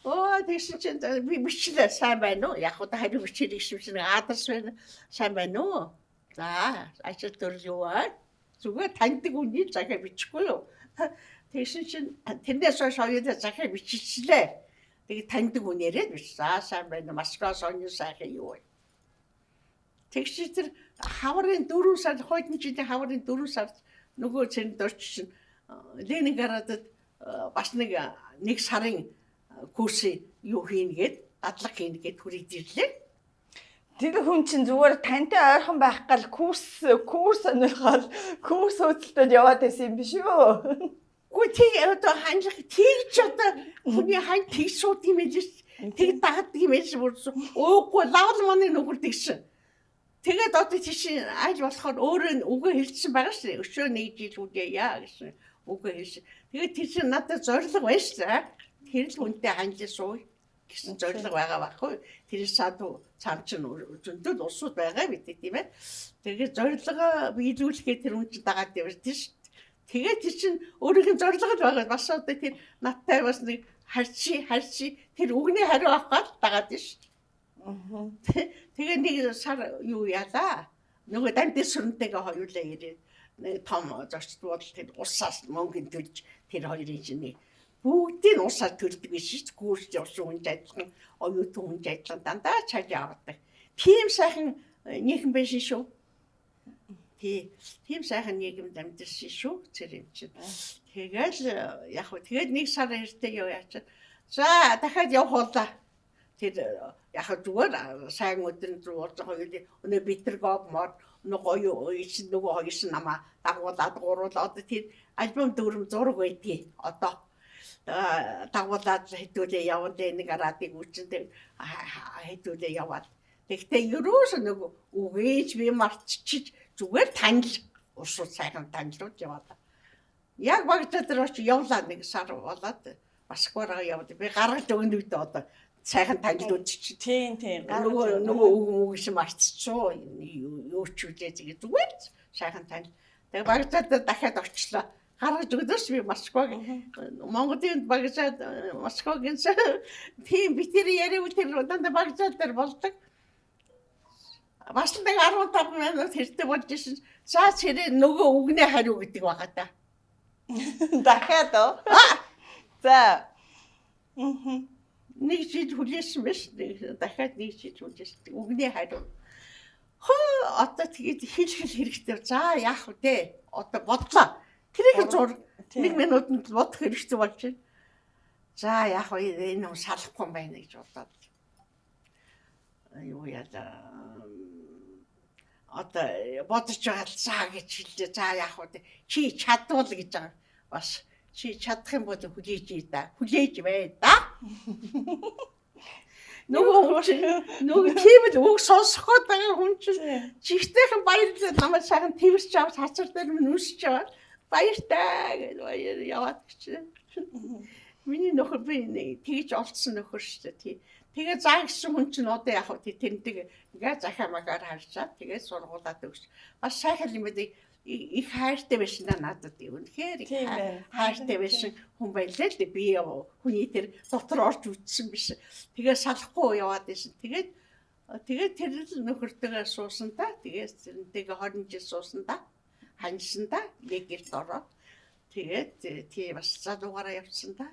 Оо, тэгсэн чинь би бичлээ, сайн байна уу? Яг удаа хариу бичээрэй гэсэн чинь адрес байна. Сайн байна уу? За, ажил төрөл юу аа? Зүгээр таньдаг үний захиа бичихгүй юу? Тэгсэн чинь тэрнээс хойш хоёулаа захиа биччихлээ. Тэгээд таньдаг үнээрээ бич. За, сайн байна уу? Москва сони сайхан юу вэ? Тэгсэн тэр хаврын 4 сард, хойдны жилийн хаврын 4 сард нөгөө Цэрэндорч чинь Ленинградад бас нэг сарын курсын юу хийнгээд, дадлага хийнгээд хүрээд ирлээ. Тэр хүн чинь зүгээр тантай ойрхон байх гал курс сонирхол, курс хөөцөлтөд яваад байсан юм биш үү? Үгүй, тэг одоо хандлах тэгж одоо хүний хань тэг сууд юм байж, тэг дагдаг юм байж бүр уугүй лавл маны нүгэр тэгсэн. Тэгээд одоо тийш аль болохоор өөрөө үгээ хэлсэн байгаа шүү дээ. Өчөө нэг жил үгээ яа гэсэн үгээ хэлсэн. Тэгээд тэр чинь надад зориг байна шүү дээ. Тэр л хүнтэй ханжил сууя гэсэн зориг байгаа байхгүй. Тэр саду цам чинь зөндөл улсууд байгаа бид, тийм ээ. Тэгээд зорилгоо биелүүлэхээр тэр хүн чинь дагаад явж тийм шүү. Тэгээд тэр чинь өөрийнх нь зорилго л байгаа. Бас одоо тэр надтай бас нэг харчи харчи тэр үгний хариу авах гал дагаад шүү. Тэгээ нэг сар юу яалаа. Нөгөө дамд сүрэнтэйгээ хоёулаа ирээд нэг том зочд буудал тэр усаас мөнгө төлж, тэр хоёрын чинь нэг бүгдийг усаар төлдөг биш шүү. Курс явсан хүн ч адилхан, оюутан хүн ч адилхан дандаа чаж авдаг. Тийм сайхан нийхэм байсан шүү. Тий. Тийм сайхан нийгэмд амьдарсан шүү. Тэр юм чинь. Тэгэл яг хөө тэгээд нэг сар эртээ юу яачаа. За, дахиад явах боллаа. Тэр яг зүгээр сайн өдрөн зүү уулзах хоёулын өнөө Петергоф мод нөгөө гоё ичэн нөгөө хоёрсон намаа дагуулад гуруулаад тэр альбом дөрөм зураг байдгийг одоо дагуулад хэдүүлээ явна, нэг арадыг үчин хэдүүлээ яваад. Тэгтээ ерөөсө нөгөө үгээж би мартчих, зүгээр танил улсууд сайхан танилуд яваад. Яг багтаа дээр очи явлаа, нэг сар болоод Москвараа яваад би гаргаж өгнө үү одоо сайхан танилуд чи. Тийм. Нөгөө үг мөг шим мартчихоо юу ч үлээ тэгээ зүгээр сайхан танил. Тэгээ багтаа дахиад очлоо. Гаргаж өгдөөс би Москваг Монголын багжаад Москвагийн тийм би тэр яриаг тэр дандаа багжаад дээр болдог. Бас нэг 15 минут хэртэй болж исэн. За, цэрээ нөгөө үгний хариу гэдэг байгаа та. Дахиад уу? За. Нэг жил хүлээсэн биш. Дахиад нэг жил хүлээсэн. Үгний хариу. Хөө, одоо тэгээд хэл хэрэгтэй. За, яах вэ? Одоо бодлоо. Тэрийг зур нэг минутанд бодох хэрэгтэй болж байна. За, яах вэ? Энэ хүн салахгүй юм байна гэж бодоод. Юу яалаа. Одоо бодож байгаа л за гэж хэллээ. За, яах вэ? Чи чадвал гэж байгаа. Бас чи чадах юм бол хүлээж ий да. Хүлээж бай да. Нөгөө хүн чинь нөгөө тийм л үг сонсох гээд байгаа хүн чинь жигтэйхэн баярлалаа, намайг сайхан тэрч авч хацар дээр минь үнсэж аваад баяртай гэж баяр яваад гэж. Миний нөхөр би нэг тэгж олдсон нөхөр шүү дээ. Тий. Тэгээ заа гэсэн хүн чинь одоо яг хөө тэрндэг ингээ захиа магаар харчаад тэгээ сургуулаад өгч. Бас сайхан юм байдаг, их хайртай байсан да надад, үнэхээр их хайртай байсан хүн байлаа л дээ. Би хүний тэр дотор орж үтсэн биш. Тэгээ салахгүй яваад байсан. Тэгээд тэр л нөхөртөөгөө суусан та. Тэгээд тэрнтэйгээ 20 жил суусан та. Ханьсан та. Нэг гэрт ороод. Тэгээд тий бас залуугаараа явцсан та.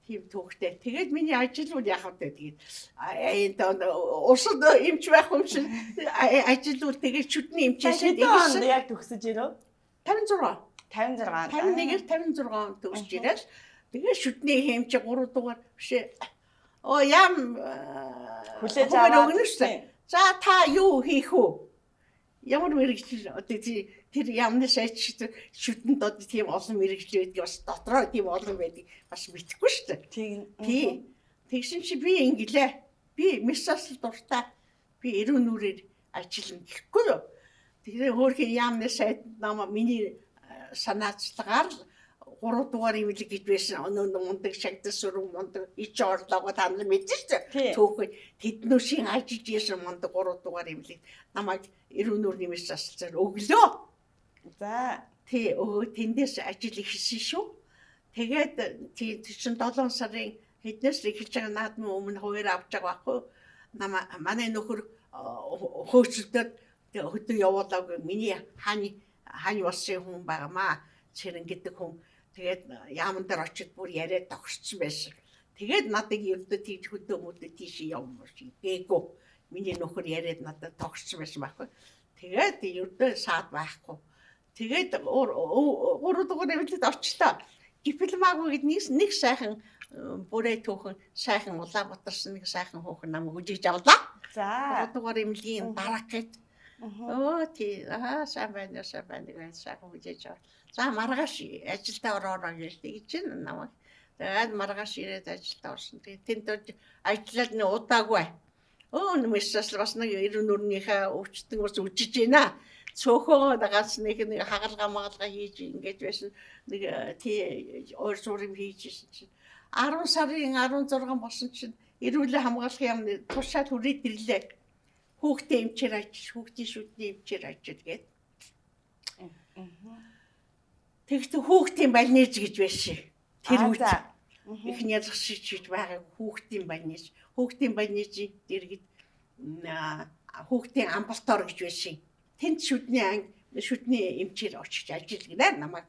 Тийм түүхтэй. Тэгээд миний ажил бол яах вэ? Тэгээд энэ улсад эмч байх юм шиг ажил бол тэгээд шүдний эмчээсээ Хэдэн онд яг төгсөж ирэв? 56. 56. 51-ээр 56 онд төгсөж ирээд тэгээд шүдний эмч 3 дугаар биш ээ. Оо, ям Хүлээж аваад аваад өгнө шүү дээ. За, та юу хийх вэ? Ямар мэргэжил одоо тэр ямны сайч шүдэнд одоо тийм олон мэргэжил байдаг, бас дотроо тийм олон байдаг бас мэдэхгүй шүү дээ. Тийм. Тий. Тэгсэн чи би ингэлээ. Би мессаж дуртай. Би эрүүн нүрээр ажиллана гэхгүй юу? Тэгэхээр хөөрхөн яамны сайд намаа миний санаачлагаар л 3 дугаар имлэг гэж байсан. Өнөө мундаг шагдас сүрэн мундаг ич орлоогоо та нар мэдэн шүү дээ. Түүхэн тэднүүшийн ажиллаж исэн мундаг 3 дугаар имлэг намайг эрүүн нүрийн мэс засалцаар өглөө. За. Тий, өө тэндээс ажил эхэлсэн шүү. Тэгээд тий чинь 7 сарын хэднээс л эхэлж байгаа наадмын өмнө хуваар авч байгаа байхгүй. Намаа манай нөхөр хөөцөлдөд хөдөө явуулаагүй миний хань хань улсын хүн байгаамаа. Цэрэн гэдэг хүн. Тэгээд яаман дээр очиж бүр яриад тохирсон байсан. Тэгээд надыг ердөө тийж хөдөө мөдөө тийш явмаар шиг гээгүй. Миний нөхөр яриад надад тохирсон байсан байхгүй. Тэгээд ердөө саад байхгүй. Тэгээд 3 дугаар эвлэлд очлоо. Дипломаагүй гэд нэг сайхан бүрээ түүхэн сайхан Улаанбаатарс нэг сайхан хүүхэн намайг үжиж авлаа. За. 3 дугаар эмнэлгийн дарга гэд. Өө тий аа сайн байна сайн байна гэж сайхан үжиж авлаа. За маргааш ажилдаа ороорой гэж тэгж чинь намайг. Тэгээд маргааш ирээд ажилдаа орсон. Тэгээд тэнд ажиллаад нэг удаагүй. Өө нэмэсээс бас нэг 94-ийнхаа өвчтөн бас үжиж байна. Цөөхөө ганц нэг нэг хагалгаа магалгаа хийж ингэж байсан. Нэг тий ойр зур юм хийж ирсэн чинь 10 сарын 16 болсон чинь эрүүлэн хамгаалах яамны тушаал хүрээд ирлээ. Хүүхдээ эмчээр ажил, хүүхдийн шүдний эмчээр ажил гээд. Тэгэхдээ хүүхдийн балниж гэж байсан. Тэр үед их ялгшиж гэж байгаа хүүхдийн балниж. Хүүхдийн балнижийн дэргэд хүүхдийн амбулатори гэж байсан. Тэнд шүдний анги шүдний эмчээр очиж ажил гинэ намайг.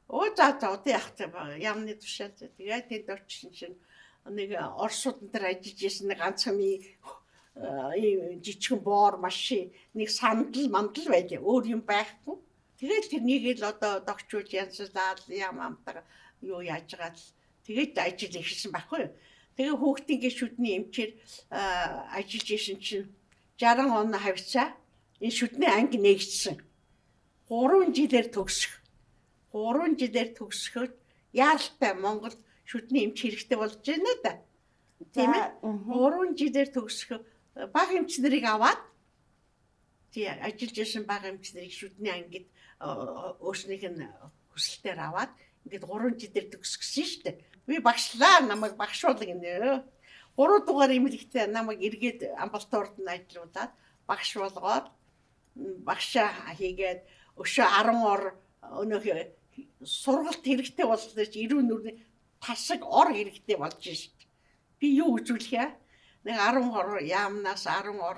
Өө за за одоо яах вэ? Яамны тушаал. Тэгээд тэнд очсон чинь нэг Оросууд энэ төр ажиллаж исэн нэг ганцхан ийм жижигхэн боор машин нэг сандал мандал байлаа. Өөр юм байхгүй. Тэгэл тэрнийг л одоо догчулж янзлаад ям амтаа юу яаж байгаа л тэгээд ажил эхэлсэн байхгүй юу. Тэгээ хүүхдийн шүдний эмчээр ажиллаж исэн чинь 60 он хавьцаа энэ шүдний анги нэгдсэн. 3 жилээр төгсөх. 3 жилээр төгсөхөд яаралтай Монгол шүдний эмч хэрэгтэй болж байна да. Тийм ээ. 3 жилээр төгсөх бага эмч нарыг аваад тий ажиллаж исэн бага эмч нарыг шүдний ангид өөрснийх нь хүсэлтээр аваад ингээд 3 жилээр төгсгсөн шүү дээ. Би багшлаа намайг багшуулна гинэ. 3 дугаар эмнэлэгтээ намайг эргээд амбулаторид нь ажиллуулад багш болгоод багшаа хийгээд өшөө 10 ор өнөөх сургалт хэрэгтэй боллоо чи эрүүн нүрний тасаг ор хэрэгтэй болж шít. Би юу үзүүлэх вэ? Нэг 10 ор яамнаас 10 ор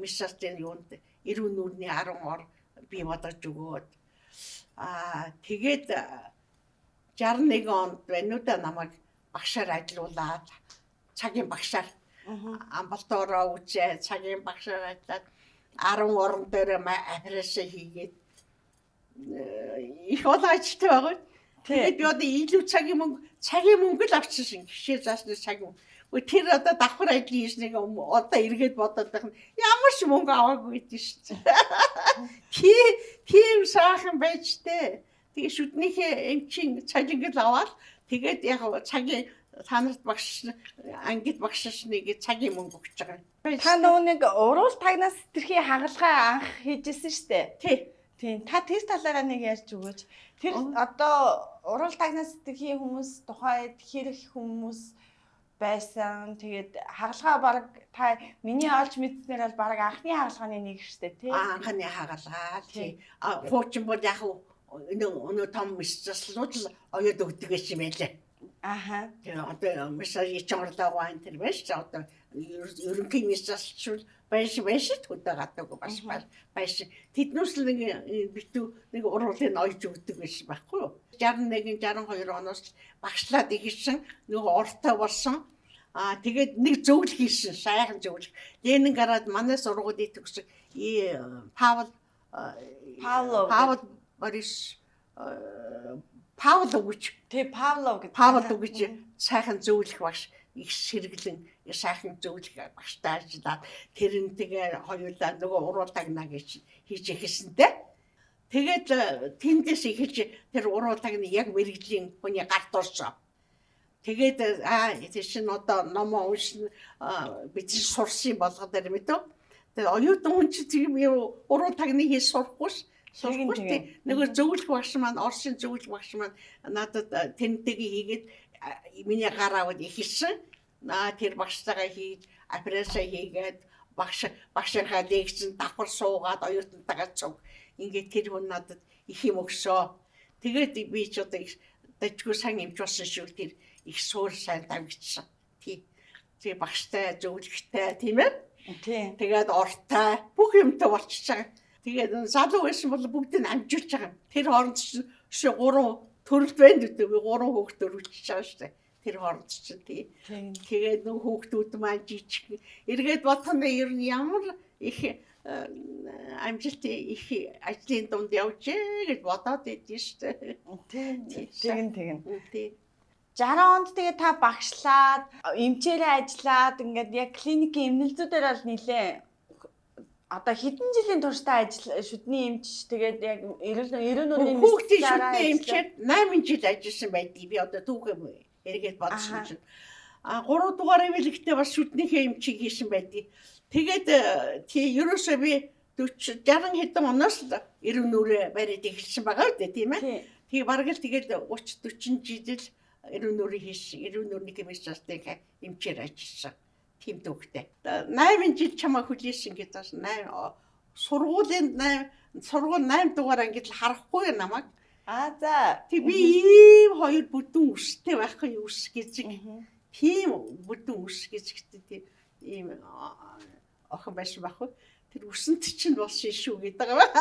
мисастын юунд эрүүн нүрний 10 ор би бодож өгөөд аа тэгээд 61 онд байна уу да намайг багшаар ажилуулад цагийн багшаар амбулатороо үзээ цагийн багшаар ажиллаад 10 орон дээр операци хийгээд их олон ажилтай байгаа. Тэгээд би одоо илүү цагийн мөнгө л авчихсан гişээ заасны цагийн мөнгө. Тэр одоо давхар ажил хийснийг одоо эргээд бодоод байх нь ямар ч мөнгө аваагүй гэдэг шүү дээ. Тийм сайхан байж тээ. Тэгээ шүднийхээ эмчийн цалинг л аваад тэгээд яг цагийн та нарт багш ангид багшсныг цагийн мөнгө өгч байгаа. Та нөгөө нэг уруул тагнаас тэрхий хагалгаа анх хийжсэн шүү дээ. Тий. Тийм. Та тэр талаараа нэг ярьж өгөөч. Тэр одоо уруул тагнаас сэтгэхийн хүмүүс тухайд хэрэг хүмүүс байсан. Тэгээд хагалгаа баг та миний олж мэдснээр бол баг анхны хагалгааны нэг шүү дээ, тий. Анхны хагалгаа тий. Хуучин бол яг өнөө том мэс заслууд л оёод өгдөг гэсэн юм байлаа. Аха. Тэгээ одоо мэс ич орлоогоо энэ төр байж одоо ерөнхий мэс заслчул байж байж хөдөө гадаагүй бас байж. Тэднүүс л нэг битүү нэг уруулын ойж өгдөг байсан байхгүй юу? 61 62 оноос багшлаад ихсэн нөгөө ортой болсон. Аа тэгээд нэг зөвлөх хийсэн, сайхан зөвлөх. Ленинград манай сургуулийг төгсөх Павел Павлов Павел Борис Павлов гэж. Тий, Павлов гэж. Павлов гэж сайхан зөвлөх багш их сэргэлэн сайхан зөвлөх багштай ажиллаад тэрнтэйгээ хоёулаа нөгөө уруу тагна гэж хийж эхэлсэнтэй. Тэгээд тэндээс эхэлж тэр уруу тагны яг мэрэгжлийн хүний гарт орсон. Тэгээд тэр чинь одоо номоо уншин бид сурсан болгоод дээр мэдв. Тэгээ оюутан хүн чи тийм юм уруу тагны хийж сурахгүй ш. Сурахгүй тий. Нөгөө зөвлөх багш маань, Оросын зөвлөх багш маань надад тэнтэйгээ хийгээд миний гар аваад ихэлсэн. Наа тэр багштайгаа хийж операци хийгээд багшийнхаа лекцэнд давхар суугаад оюутантайгаа цуг ингээд тэр хүн надад их юм өгсөө. Тэгээд би ч одоо их дажгүй сайн эмч болсон шүү, тэр их суур сайн давгдсан. Тий. Тэгээ багштай, зөвлөгтэй, тийм ээ? Тий. Тэгээд ортой бүх юмтай болчихж байгаа. Тэгээд залуу байсан бол бүгдийг амжуулж байгаа. Тэр хооронд чинь 3 төрөлд байна гэдэг, би 3 хүүхд төрүүлчихэж байгаа шүү дээ. Тэр хооронд чинь тий. Тэгээд нөх хүүхдүүд маань жижиг. Эргээд бодох нь ер нь ямар их амжилт, их ажлын дунд явжээ гэж бодоод идэв шүү дээ. Тий. Тэгин тэгин. Тий. 60 онд тэгээ та багшлаад, эмчээрээ ажиллаад, ингээд яг клиникийн эмнэлзүүдээр бол нилээ одоо хэдэн жилийн турштай ажил шүдний эмч, тэгээд яг эрүүл нүүрийн хүүхдийн шүдний эмчээр 8 жил ажилласан байдгийг би одоо түүхээ эргээд бодсон чинь. А 3 дугаар ивэлэгтээ бас шүднийхээ эмчийг хийсэн байдгийг. Тэгээд тий, ерөөсөө би 40 60 хэдэн оноос л эрүүл нүүрээ бариад эхэлсэн байгаа үү, тийм ээ. Тэгээ бараг л тэгээд 30 40 жил эрүүл нүүрээ хийсэн. Эрүүл нүүрний комиссартай эмчээр ажилласан. Тийм төвхтэй. 8 жил чамаа хүлээсэн гэж бас 8 сургуулийн 8 сургууль 8 дугаар ангид л харахгүй намайг. А за. Тэг би ийм хоёр бүдүүн үстэй байхгүй үс гэзэг. Тийм бүдүүн үс гэзэгтэй тийм ийм охин байсан байхгүй. Тэр үсэнт чинь болсон шүү гэдэг байгаа.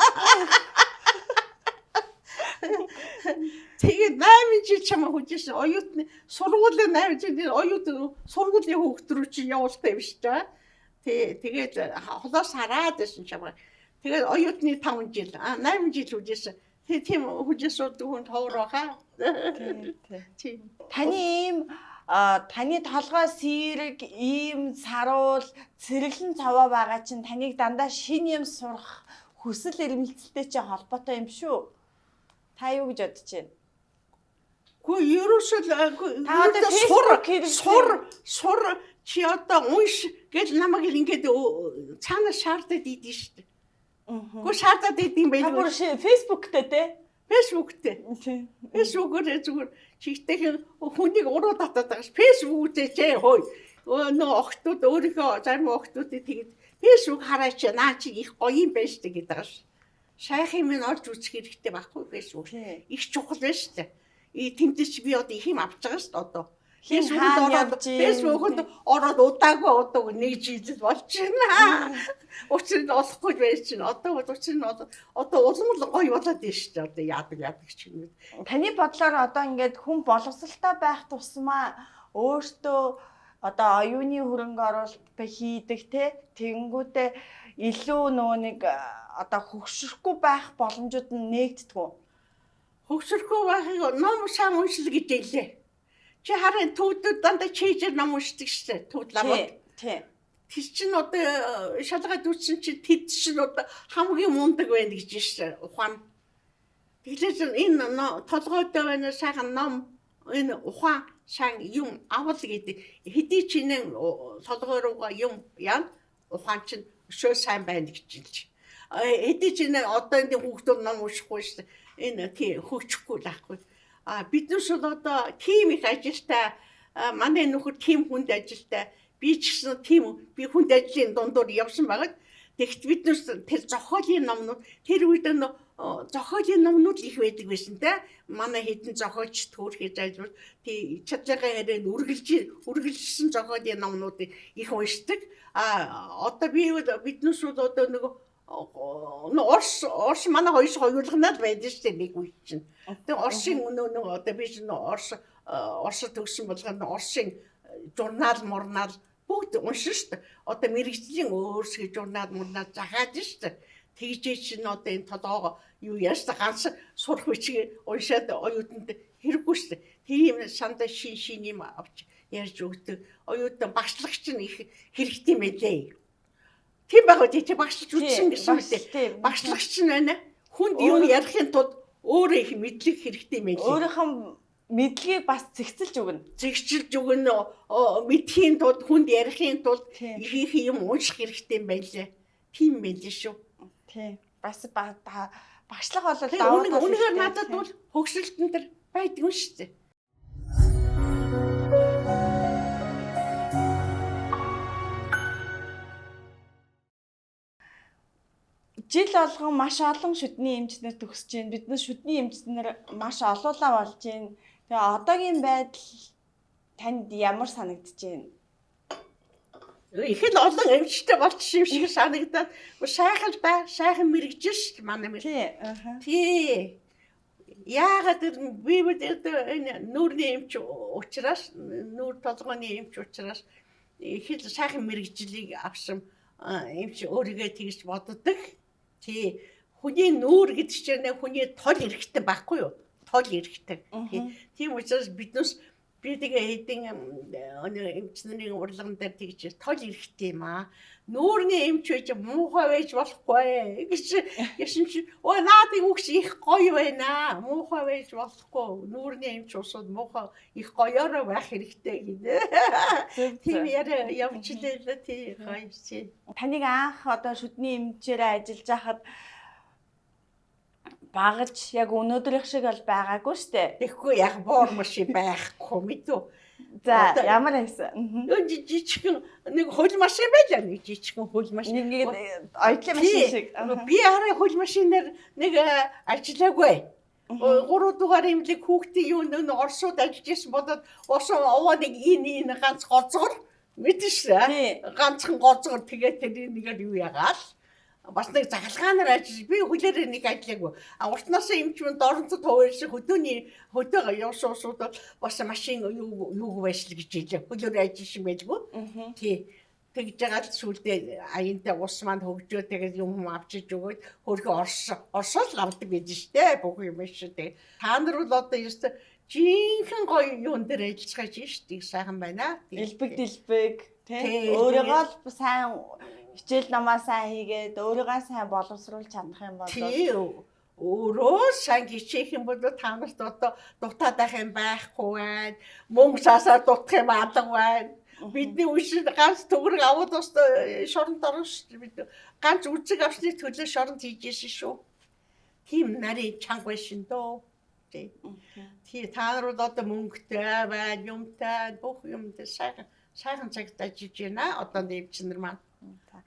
Тэгээд 8 жил чамаа хүлээсэн. Оюутны сургуулийн 8 жил оюутан сургуулийн хүүхд рүү чи явуултай юм шүү дээ. Тэгээд холоос хараад байсан чамаа. Тэгээд оюутны 5 жил, 8 жил хүлээсэн. Тийм хүлээс суудаг хүн товор баха. Тийм. Таны ийм таны толгой сэрэг ийм саруул цэрэглэн цовоо байгаа чинь таныг дандаа шинэ юм сурах хүсэл эрмэлзэлтэй чи холбоотой юм шүү. Та юу гэж бодож байна? Үгүй ерөөсөө сур сур чи одоо унш гэж намайг ингээд цаана шаардаад идэв шүү дээ. Үгүй шаардаад идэв юм байна. Та бүр Facebook дээр те? Facebook дээр. Facebook-оор зүгээр чигтэйхэн хүнийг уруу татаад байгаа ш. Facebook үзээч хөөе. Нөгөө охтууд өөрийнхөө зарим охтуудыг тэгэд Facebook хараач наа чи их гоё юм байна шүү дээ гэдэг байгаа ш. Сайхан юм олж үзэх хэрэгтэй байхгүй Facebook. Их чухал байна шүү дээ. Тэмдэж би одоо их юм авч байгаа шүү дээ одоо. Facebook-д ороод удаагүй удааг нэг жил болж байна. Учир нь олохгүй байж чинь. Одоо учир нь одоо улам л гоё болоод байна шүү дээ. Одоо яадаг ч юм. Таны бодлоор одоо ингээд хүн боловсралтай байх тусмаа өөртөө одоо оюуны хөрөнгө оруулалт хийдэг те, тэгэнгүүтээ илүү нөгөө нэг одоо хөгшөрөхгүй байх боломжууд нь нээгддэг үү? Хөгшөрөхгүй байхыг ном сайн уншил гэж хэллээ. Чи харин төвдөд дандаа чийжэр ном уншдаг шүү дээ. Төвд ламууд. Тий. Тэр чинь одоо шалгаад үзсэн чинь тэд чинь одоо хамгийн мундаг байна гэж шүү дээ. Ухаан. Тэгэхээр энэ толгойтой байна сайхан ном, энэ ухаан сайн юм авал гэдэг. Хэдий ч энэ толгой руугаа юм яа ухаан чинь өшөө сайн байна гэж хэлж. Хэдий ч энэ одоо энэ хүүхдүүд ном уншихгүй шүү дээ. Энэ тий хөгжихгүй л ахгүй. А биднээс бол одоо тийм их ажилтай, манай нөхөр тийм хүнд ажилтай, би ч гэсэн тийм би хүнд ажлын дундуур явсан байгаад. Тэгэхдээ биднээс тэр зохиолын номнууд тэр үед зохиолын номнууд их байдаг байсан те. Манай хэдэн зохиолч төрхий зайлвал тий чадлагын ярианд үргэлжсэн зохиолын номнуудыг их уншдаг. А одоо би биднээс бол одоо нөгөө Орос манай хоёр хоёулганаа л байдаг шүү дээ нэг үе чинь. Тэгээ Оросын нөгөө одоо би чинь Орос төгссөн болгоно Оросын журнал мурнал бүгд уншин шүү дээ. Одоо мэрэгжлийн өөрсгөө журнал мурнал захаад шүү дээ. Тэгжээ чинь одоо энэ толгоогоо юу яаж та ганц сурах бичгийг уншаад оюутанд хэрэггүй шүү дээ. Тийм сандаа шин шин юм авч ярьж өгдөг. Оюутан багшлагч нь их хэрэгтэй мэлээ. Тийм байгаа тий чи багшлж үзсэн гэсэн үү? Багшлагч нь байна. Хүнд юм ярихын тулд өөрөө их мэдлэг хэрэгтэй мэлээ. Өөрийнхөө мэдлэгийг бас зэгцэлж өгнө. Зэгцэлж өгнө. Мэдхийн тулд, хүнд ярихын тулд их их юм унших хэрэгтэй юм байлээ. Тийм байл шүү. Тий. Бас багшлах бол давуу тал. Үнэхээр надад бол хөгшрөлтөн төр байдаг юм шүү дээ. Жил болгон маш олон шүдний эмчнэр төгсөж байна. Бид нар шүдний эмчнэр маш олуулаа болж байна. Тэгээ одоогийн байдал танд ямар санагдаж байна? Их л олон эмчтэй болчих юм шиг санагдаад сайхан л да, сайхан мэрэгжил шүү дээ манай мэр. Тий. Тий. Яагаад би энэ нүүрний эмч учраас, нүүр толгойн эмч учраас их л сайхан мэрэгжлийг авсан эмч өөрийгөө тэгж боддог. Тий. Хүний нүүр гэдэг чинь хүний тол эрэхтэй байхгүй юу? Тол эрэхтэй. Тийм учраас биднээс би тэгээ хэдин эмч нарын урлаган дээр тэгж тол эрэхтэй юм аа. Нүүрний эмч байж муухай байж болохгүй гэж гэсэн чи өө наадын үгс их гоё байна. Муухай байж болохгүй. Нүүрний эмч усууд муухай их гоёороо байх хэрэгтэй гинэ. Тийм яриа явчлаа л тий гоё чи. Таныг анх одоо шүдний эмчээрээ ажиллаж байхад багаж яг өнөөдрийнх шиг бол байгаагүй штэ. Тэгэхгүй яг боор машин байхгүй мэдүү. За ямар байсан? Жижигхэн нэг хөл машин байлаа, нэг жижигхэн хөл машин. Нэг оюутлын машин шиг. Би хараа хөл машинаар нэг ажиллаагүй. 3 дугаар имлэг хүүхдийн юу нэг Оросууд ажиллаж исэн бодоод усан овоо нэг энэ ганц гоцгор мэдэн шүү. Ганцхан гоцгор тэгээ тэр нэгээр юу ягаал. Бас нэг захалгаанаар ажиллаж би хөлөөрөө нэг ажиллаагүй. А уртнаасаа эмч мөн доронцод хуваарьсан хөдөөний хөдөөгөө явсан усууд бас машин юу байшил гэж хэлээ. Хөлөөрөө ажилласан байлгүй. Тий. Тэгж байгаа л сүулдэ аянтай ус маань хөгжөө тэгээд юм авчиж өгөөд хөрхөө орсоо л авдаг гэж штэ бүх юм шүү дээ. Та нар бол одоо ерөөсөө жинхэнэ гоё юун дээр ажиллаж байгаа штэ. Сайхан байна. Элбэг дэлбэг тий. Өөрийгөө л сайн хичээл намаа сайн хийгээд өөрийгөө сайн боловсруулж чадах юм бол тий өөрөө сайн хичээх юм бол та нарт одоо дутаад байх юм байхгүй байна. Мөнгө цаасаа дутах юм алга байна. Бидний үеийн ганц төгрөг аваад бас шоронд орно шүү дээ. Бид ганц үзэг авсны төлөө шоронд хийж ирсэн шүү. Тийм нарийн чанга байсан дөө. Тий. Тий та нар бол одоо мөнгөтэй байна, юмтай, бүх юмтай сайхан цагт ажиллаж байна. Одоо нэмчнэр маань.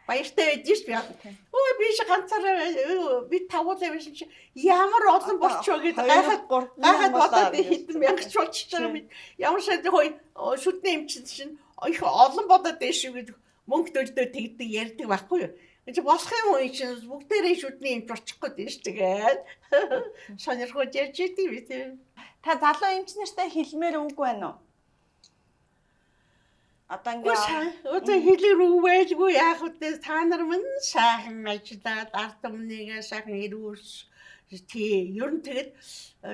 Баяртай байж ш би. Өө би шиг ганцаараа би тавуулаа байсан чи ямар олон болчихоо гэд гайхаад бодоод хэдэн мянгач болчихж байгаа юм. Ямар шат хөөе шүдний эмчин чинь их олон бодоод дэш шүү гэд мөнгө төлдөө тэгдэг ярьдаг байхгүй юу. Энд болох юм уу чинь бүгдээрээ шүдний эмч очих гээд дэш тэгээд сонирхож ярьж идэв би тийм. Та залуу эмч нартай хэлмээр үг байна уу? Одоо ингээ одоо хэлээр үг байлгүй яах вэ? Та нар мань сайхан ажиллаад ард түмнийгээ сайхан эрүүс тий ер нь тэгэд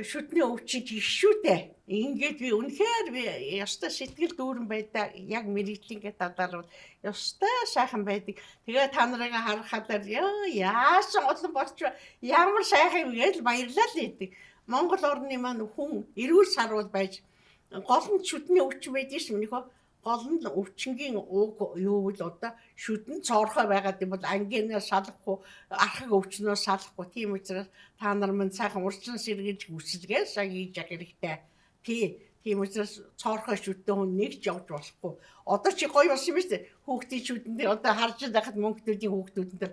шүдний өвчин их шүү дээ. Ингээд би үнэхээр би ёстой сэтгэл дүүрэн байдаа яг мэрэгжлингээ талаар бол ёстой сайхан байдаг. Тэгээ та нарыг харахаар яасан олон болчих ямар сайхан юм гэж баярлал л идэг. Монгол орны маань хүн эрүүл сарвал байж гол нь шүдний өвчин байдаг шин минийхөө. Гол нь өвчнгийн уг юу бол одоо шүдэн цоорхой байгаад юм бол ангинаа салахгүй, архаг өвчнөө салахгүй. Тийм учраас та нар мань сайхан урчин сэргийж хүсэлгээ сайн хийж явах хэрэгтэй. Тий, тийм учраас цоорхой шүдэн хүн нэг ч явж болохгүй. Одоо чи гоё болсон юм шүү дээ. Хүүхдийн шүдэн дээр одоо харж байхад мөнгөдүүдийн хүүхдүүдэн дээр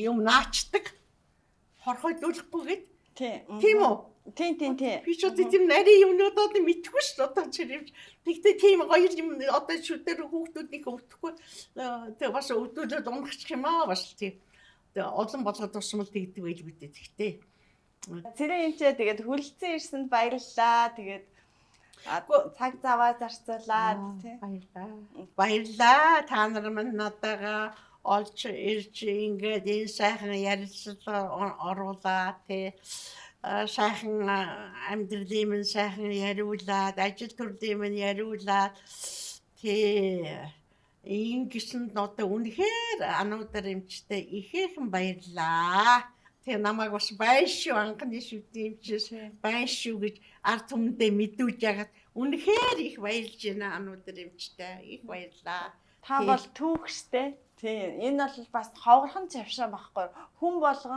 юм наачдаг. Хорхойдуулахгүй гэд. Тийм үү? Тийм. Би ч одоо тийм нарийн юмнууд одоо мэдхгүй шүү дээ. Одоо чирэмж. Тэгтээ тийм гоё юм одоо шүдээр хүүхдүүдийг өвдөхгүй. Тэгээ бас өвдүүлээд унахчих юм аа бас тийм. Тэгээ олон болгоод тусмал тэгдэг байл мэдээ тэгтээ. Цэрэн эмчээ тэгээд хүрэлцэн ирсэнд баярлалаа. Тэгээд цаг заваа зарцуулаад тий. Баярлалаа. Баярлалаа. Та нар минь надаагаа олж ирж ингээд энэ сайхан ярилцлага оруулаа тий. Сайхан амьдралын минь сайхан яриулаад, ажил төрлийн минь яриулаад тий ингэсэнд одоо үнэхээр ануудаар эмчтэй ихээхэн баярлаа. Тэгээ намайг бас баян шүү анхны шүдний эмчээс баян шүү гэж ард түмэндээ мэдүүлж яагаад үнэхээр их баярлж байна ануудаар эмчтэй их баярлаа. Та бол түүх штэ. Тий, энэ бол бас ховорхон цавшаа байхгүй. Хүн болгон